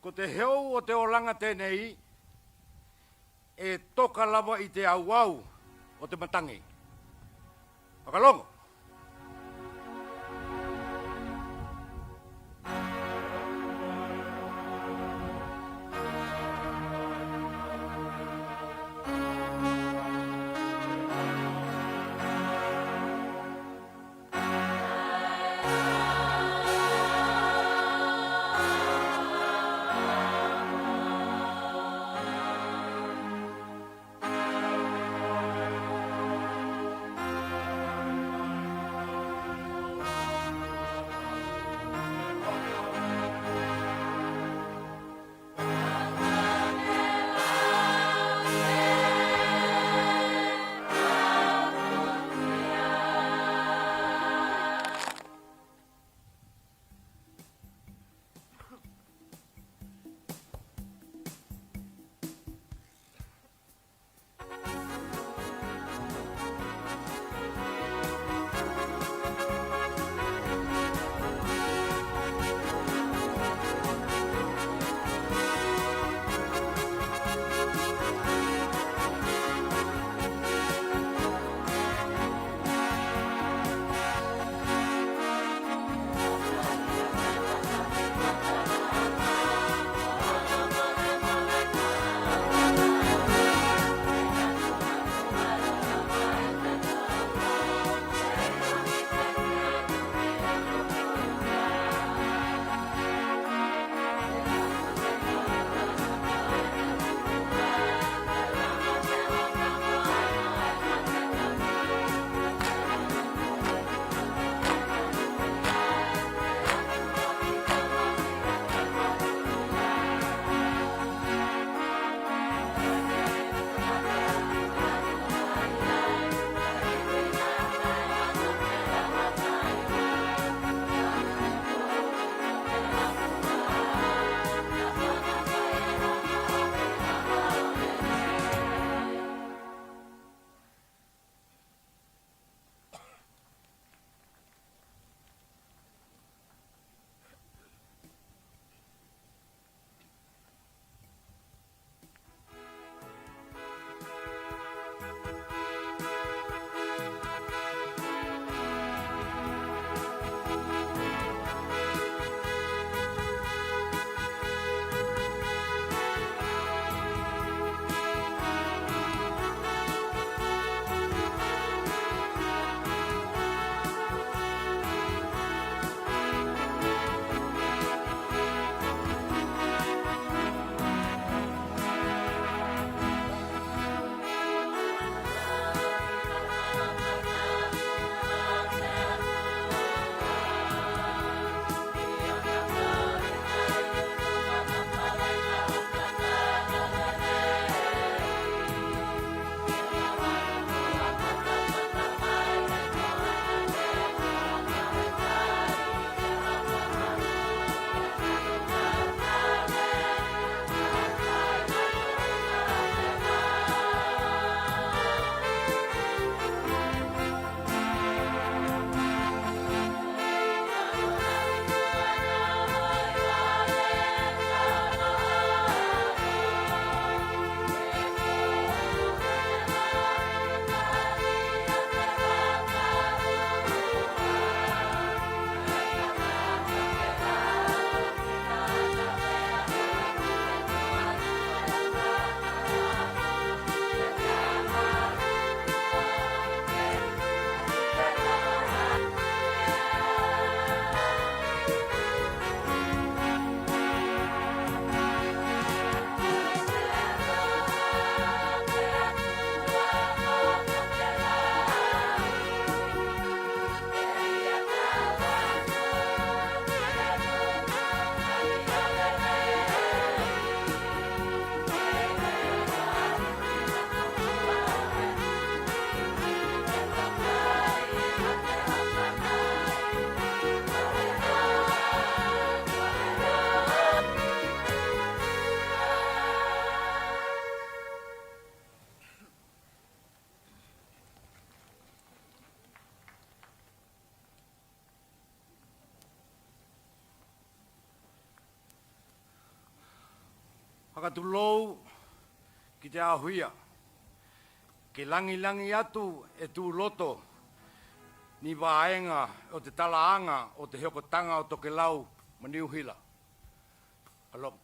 Ko te heu o te oranga tenei e toka rawa i te auau o te matangi. Whakarongo! Whakatulou ki te ahuia. Ke langilangi atu e tūloto ni vaenga o te talaanga o te heokotanga o Tokelau ma Niu Hila. Alofa.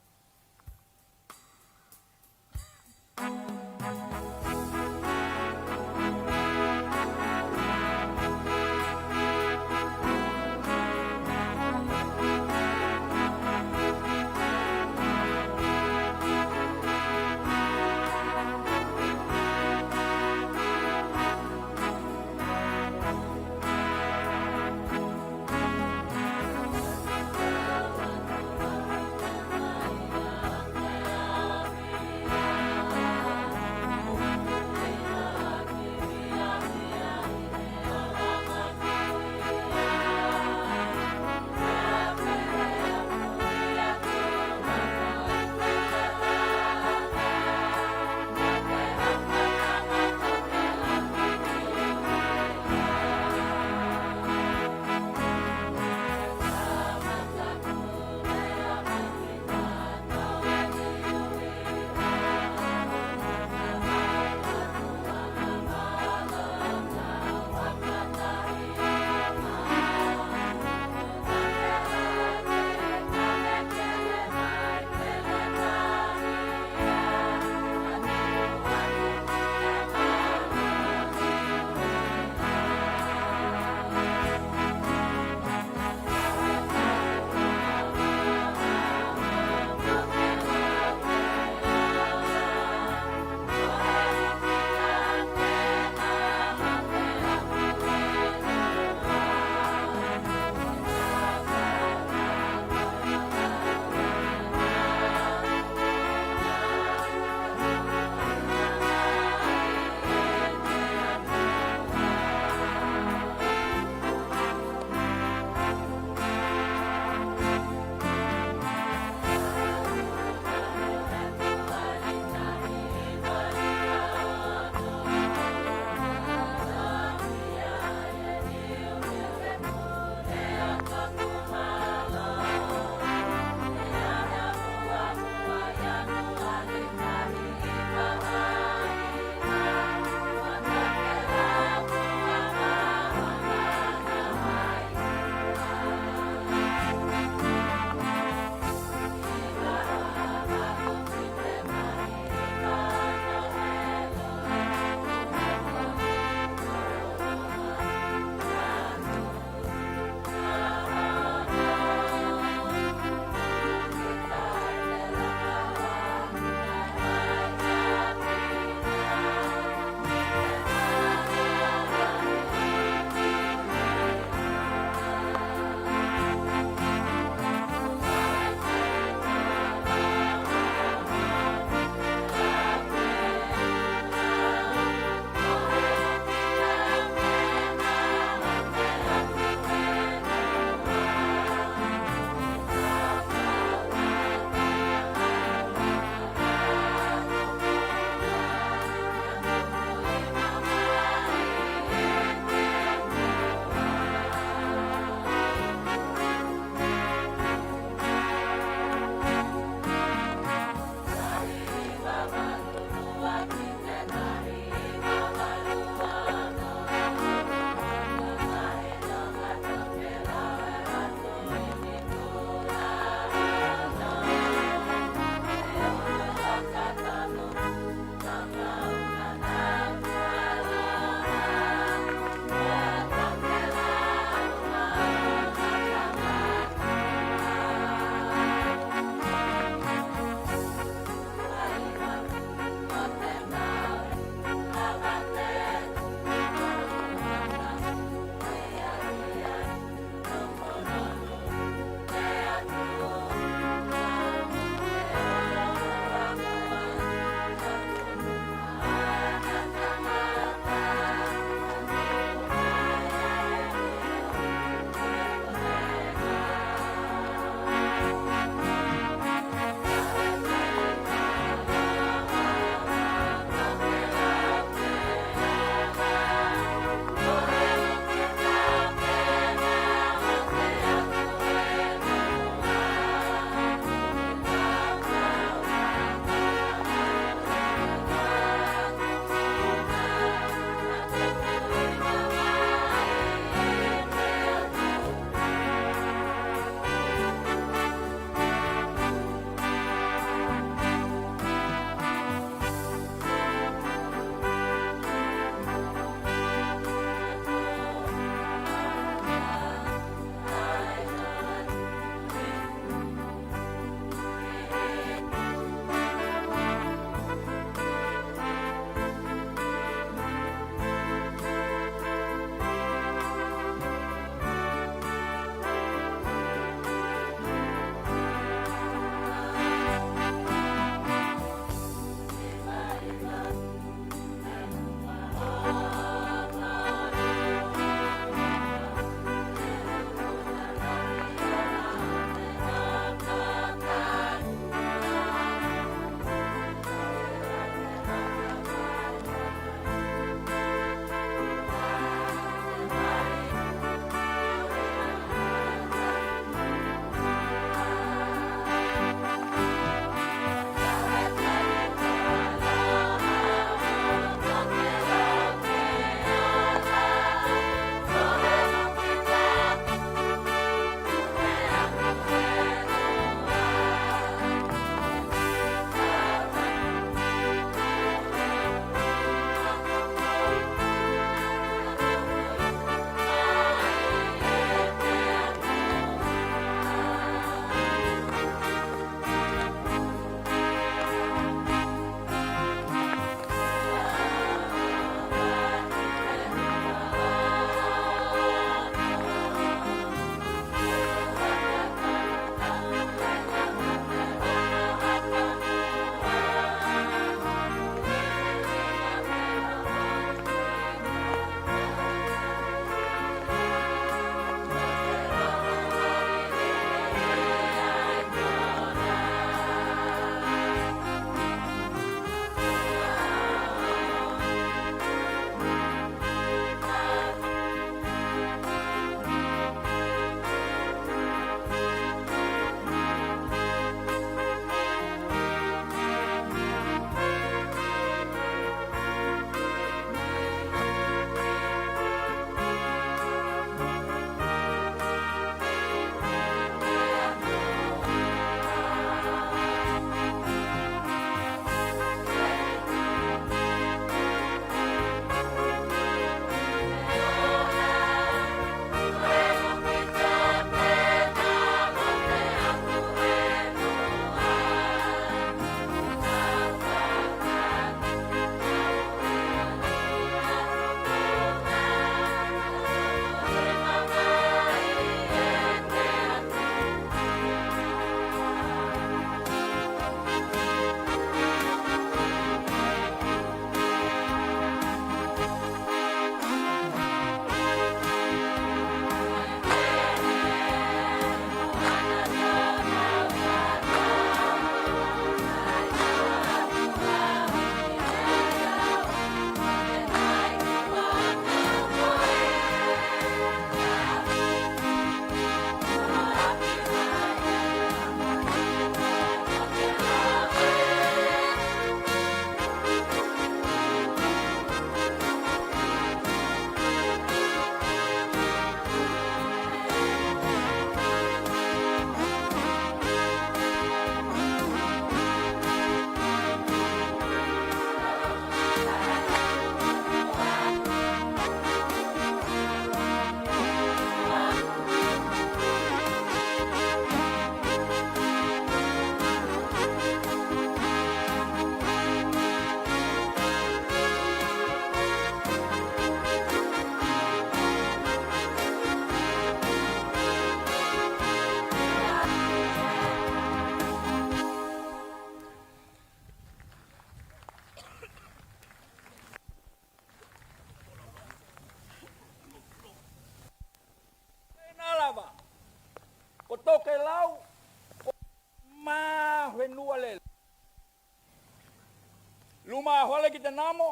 te namo,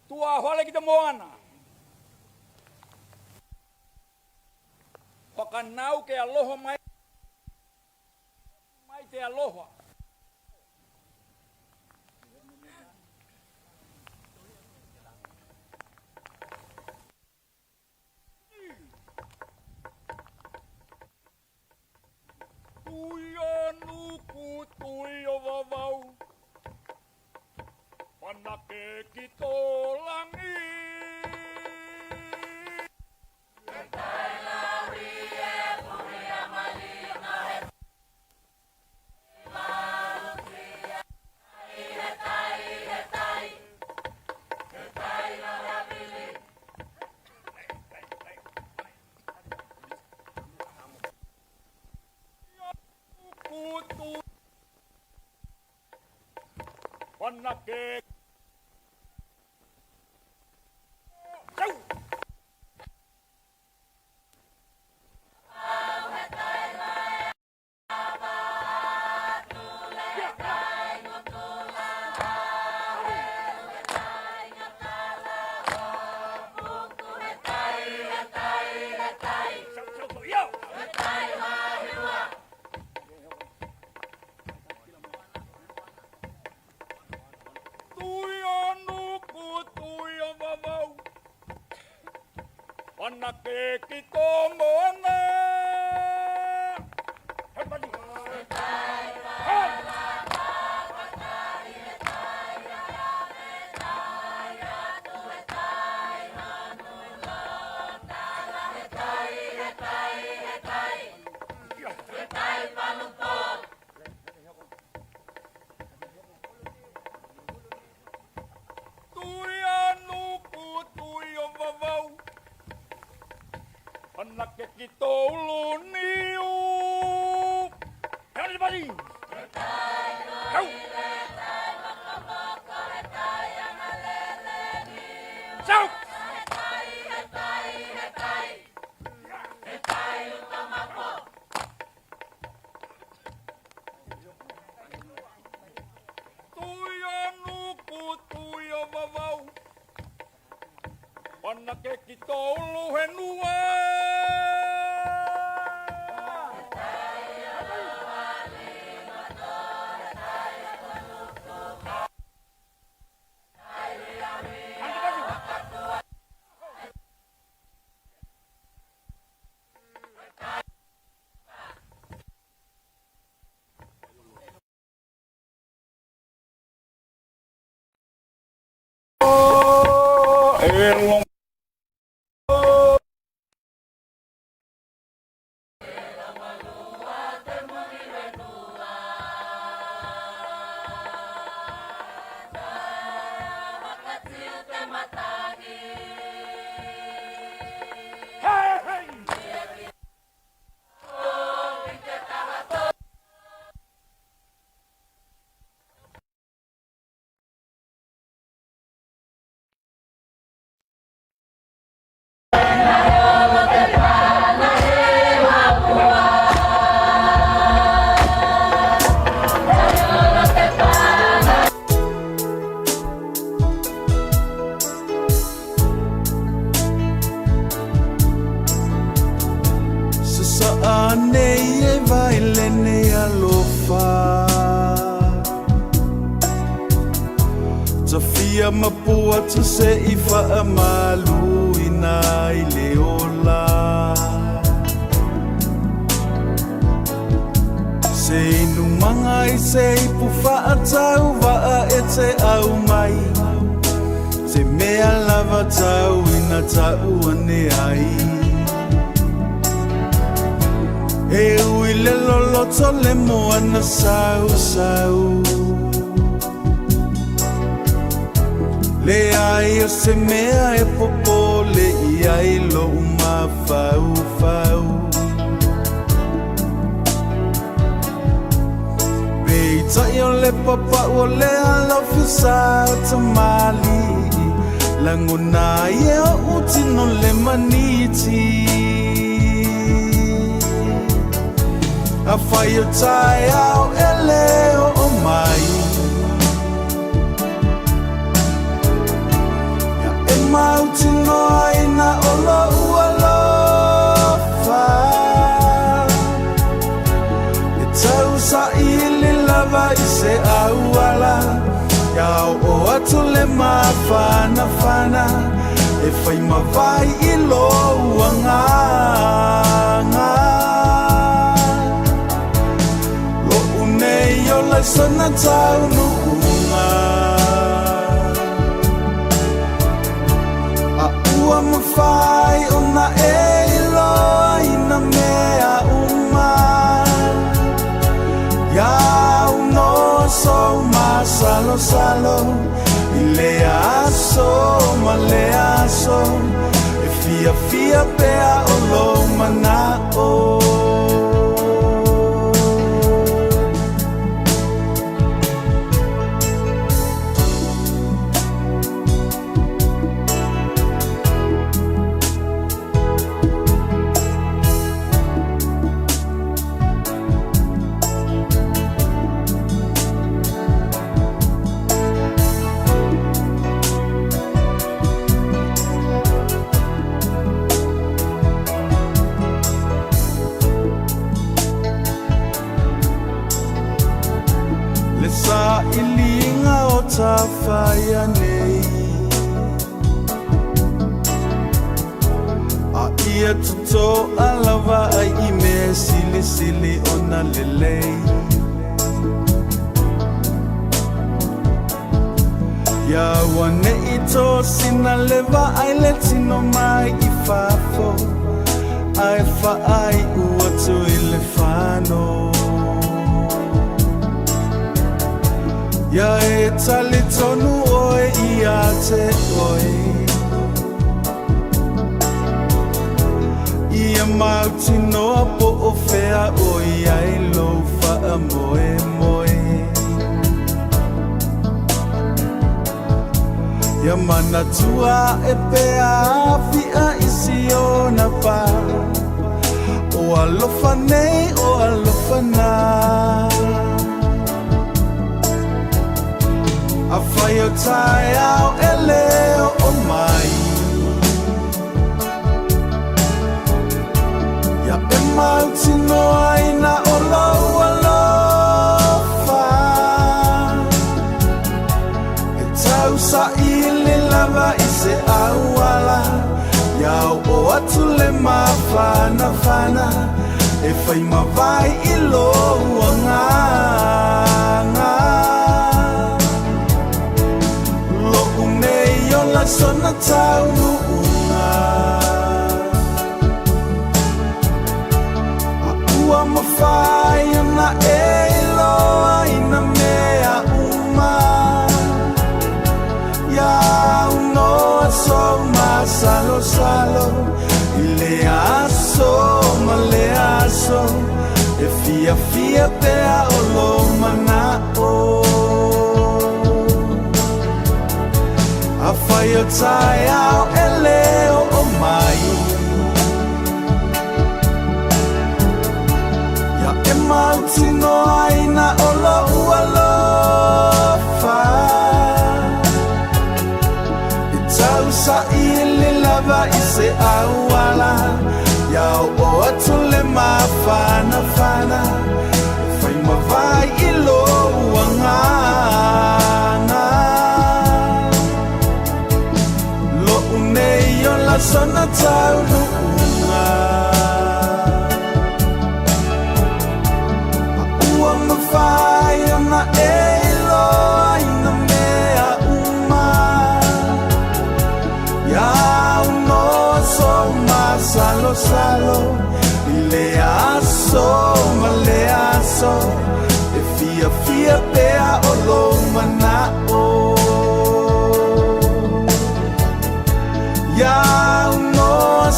tuafale ki te moana. Whakanau ke aloha mai mai te aloha. Tui o nuku, tui o vavau, whanake ki tō langi. Whanake. Tau! Tui o nuku, tui o vavau, whanake ki tō moana. Everybody. Hey! Tui o nuku, tui o vavau, whanake ki tō ulu niu. Everybody! Kau! Sau! Tui o nuku, tui o vavau, whanake ki tō ulu henua. E long. Hey, hey! Sasaa nei e vailene alofa Tafia mapua tu se i faamaluina i le ola Se inumaga i se ipu faatauvaa e te au mai Se mea lava tau ina ta'u ane ai E ui le loloto le moana sausau Leai o se mea e popole i ai lo'u mafaufau Peitai o le papa'u o le alofi sa tamalii Lagona ai e o'u tino le maniti Afai o taeao e le oo mai. mautinoa o lou alofa E tausaili lava i se auala Ia oo atu le mafanafana E fai ma vai i lou agaga Lo'u nei ola i sona taunuuga A ua mafai ona e iloaina mea uma Iau nō sou masalosalo I lea aso ma lea aso E fiafia pea o lou mana'o. Le sailiga o tafaia nei A ia totoa lava ai i mea silisili ona lelei Ia auane'i tosina le vaai le tino mai i fafo Ae faaiu atu i le fano Ia e talitonu oe ia te oe Ia mautinoa po o fea o i ai lou faamoemoe Ia manatua ae pea Afia i si ona pā O alofa nei o alofa na Afai o taeao e lē oo mai Ia e mautinoaina o lou alofa E tausaili lava i se auala Ia oo atu le mafanafana E fai ma vai i lou agaga Lo'u nei ola i sona taunuuga A ua mafai ona e iloaina mea uma Iau nō sou masalosalo I lea aso ma lea aso E fiafia pea o lou mana'o Afai o taeao e lē oo mai Ia e mautinoaina o lou alofa E tausaili lava i se auala Ia oo atu le mafanafana E fai ma vai i lou agaga Lo'u nei ola i sona taunuuga A ua mafai ona e iloaina mea uma Iau nō sou masalosalo I lea aso ma lea aso E fiafia pea o lou mana'o Iau nō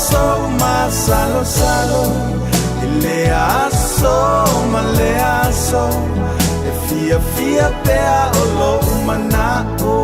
sou masalosalo I lea aso ma lea aso E fiafia pea o lou mana'o.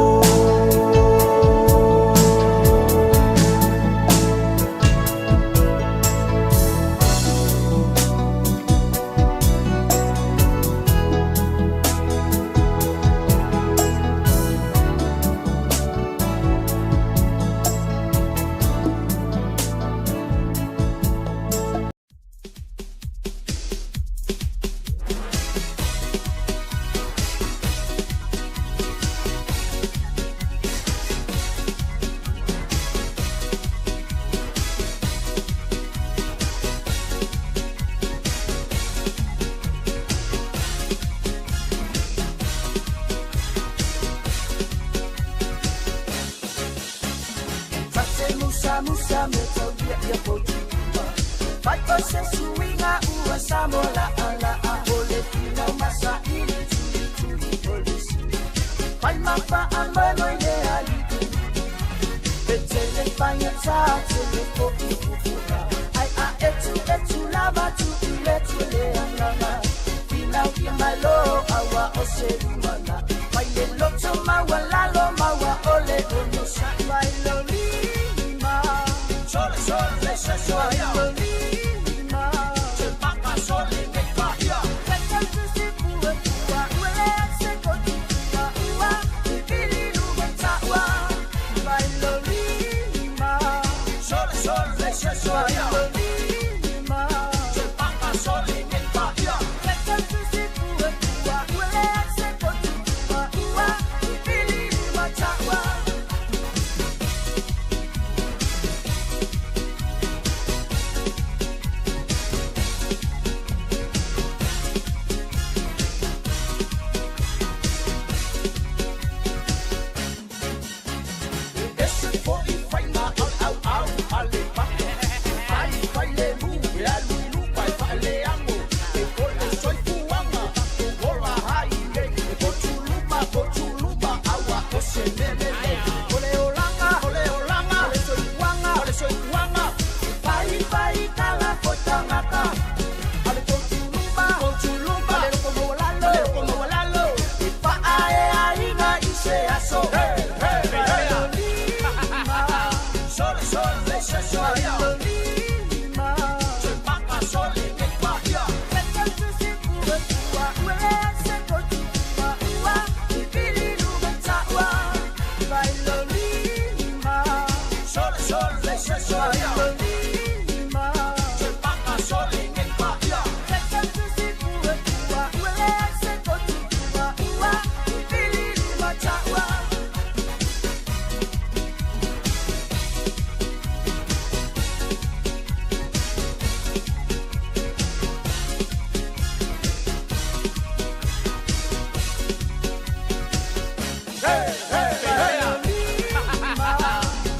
me tau ia ia po Fai o se suiga ua sa mo la a la a o le finau masa ili tuli tuli polisi Fai ma fa a mo i le ali Pe tele fai a ta tele fo i fufuna Ai a etu etu lava tu i le tu le anganga Finau i malo awa o se lumana Fai le loto maua lalo maua ole ono sa Fai lo lima Sole sole se sole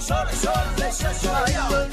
Sole, sole, se, sole,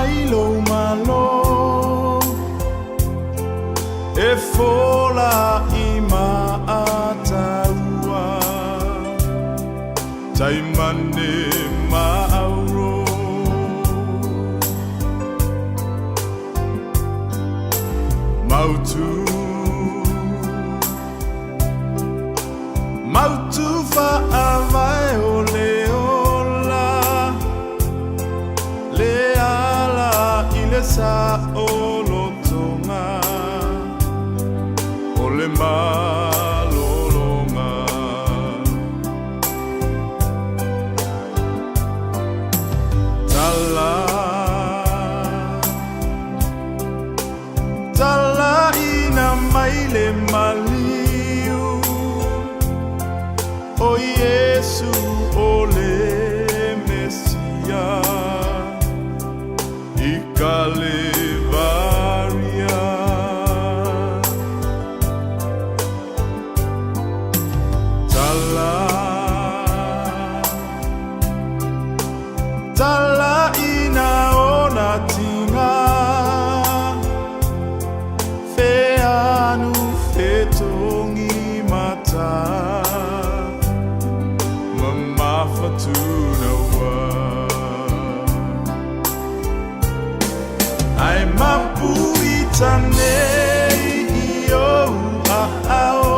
mai lou Malo E fola i maataua Taimane ma auro Mautu Mautu faavae o le ola Le ala i le saolotoga O le malologa Tala Talaina mai le maliu O Iesu o le Mesia I Kalevaria Tala Talaina ona tiga Feanu fetogi mata Mamafa tunaua Ae mapu ita nei i ou aao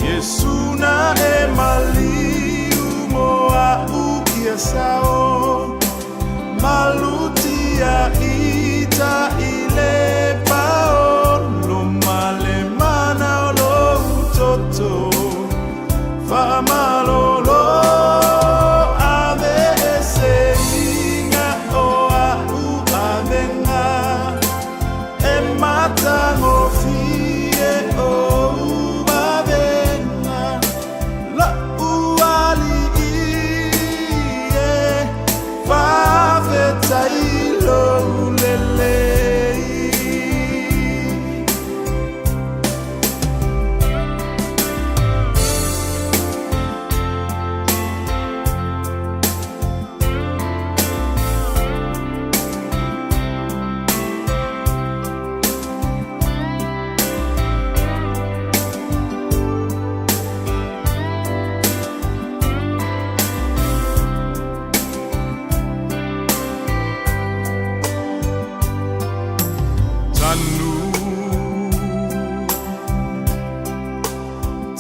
Iesu na e maliu mo a'u ia sao Malutia ita i le paolo ma le mana o lou toto Faamalolo ave eseiga o a'u avega E matagofie ou vavega Lo'u alii e Faafetai lou lelei. Tanu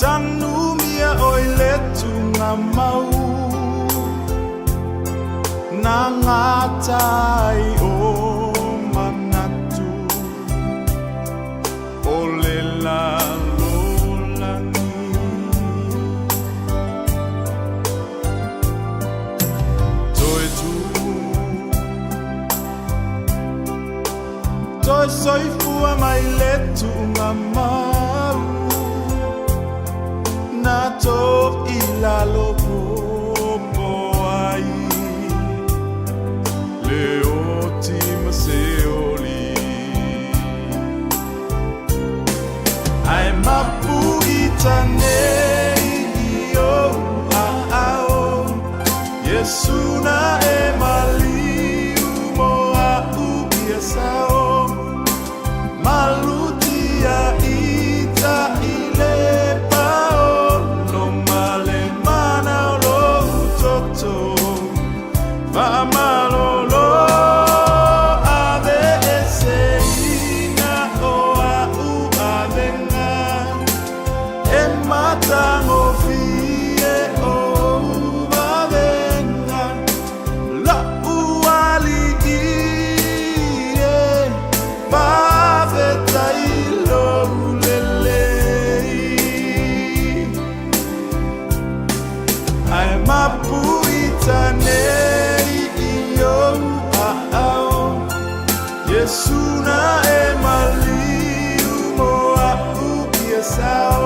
Tanu mia oi le tugamau Na gata ai o manatu O le lalolagi Toe tu Toe soifua mai le tugamau Na to i lalo popo ai Le oti ma se oli Ae mapu ita nei i ou aao Iesu na e maliu mo a'u ia sao Malutia ita i le paolo ma le mana o lou toto Faamalolo ave eseiga o a'u avega E matagofie ou vavega Lo'u alii e Faafetai lou lelei Ae mapu ita nei i ou aao Iesu na e maliu mo a'u ia sao.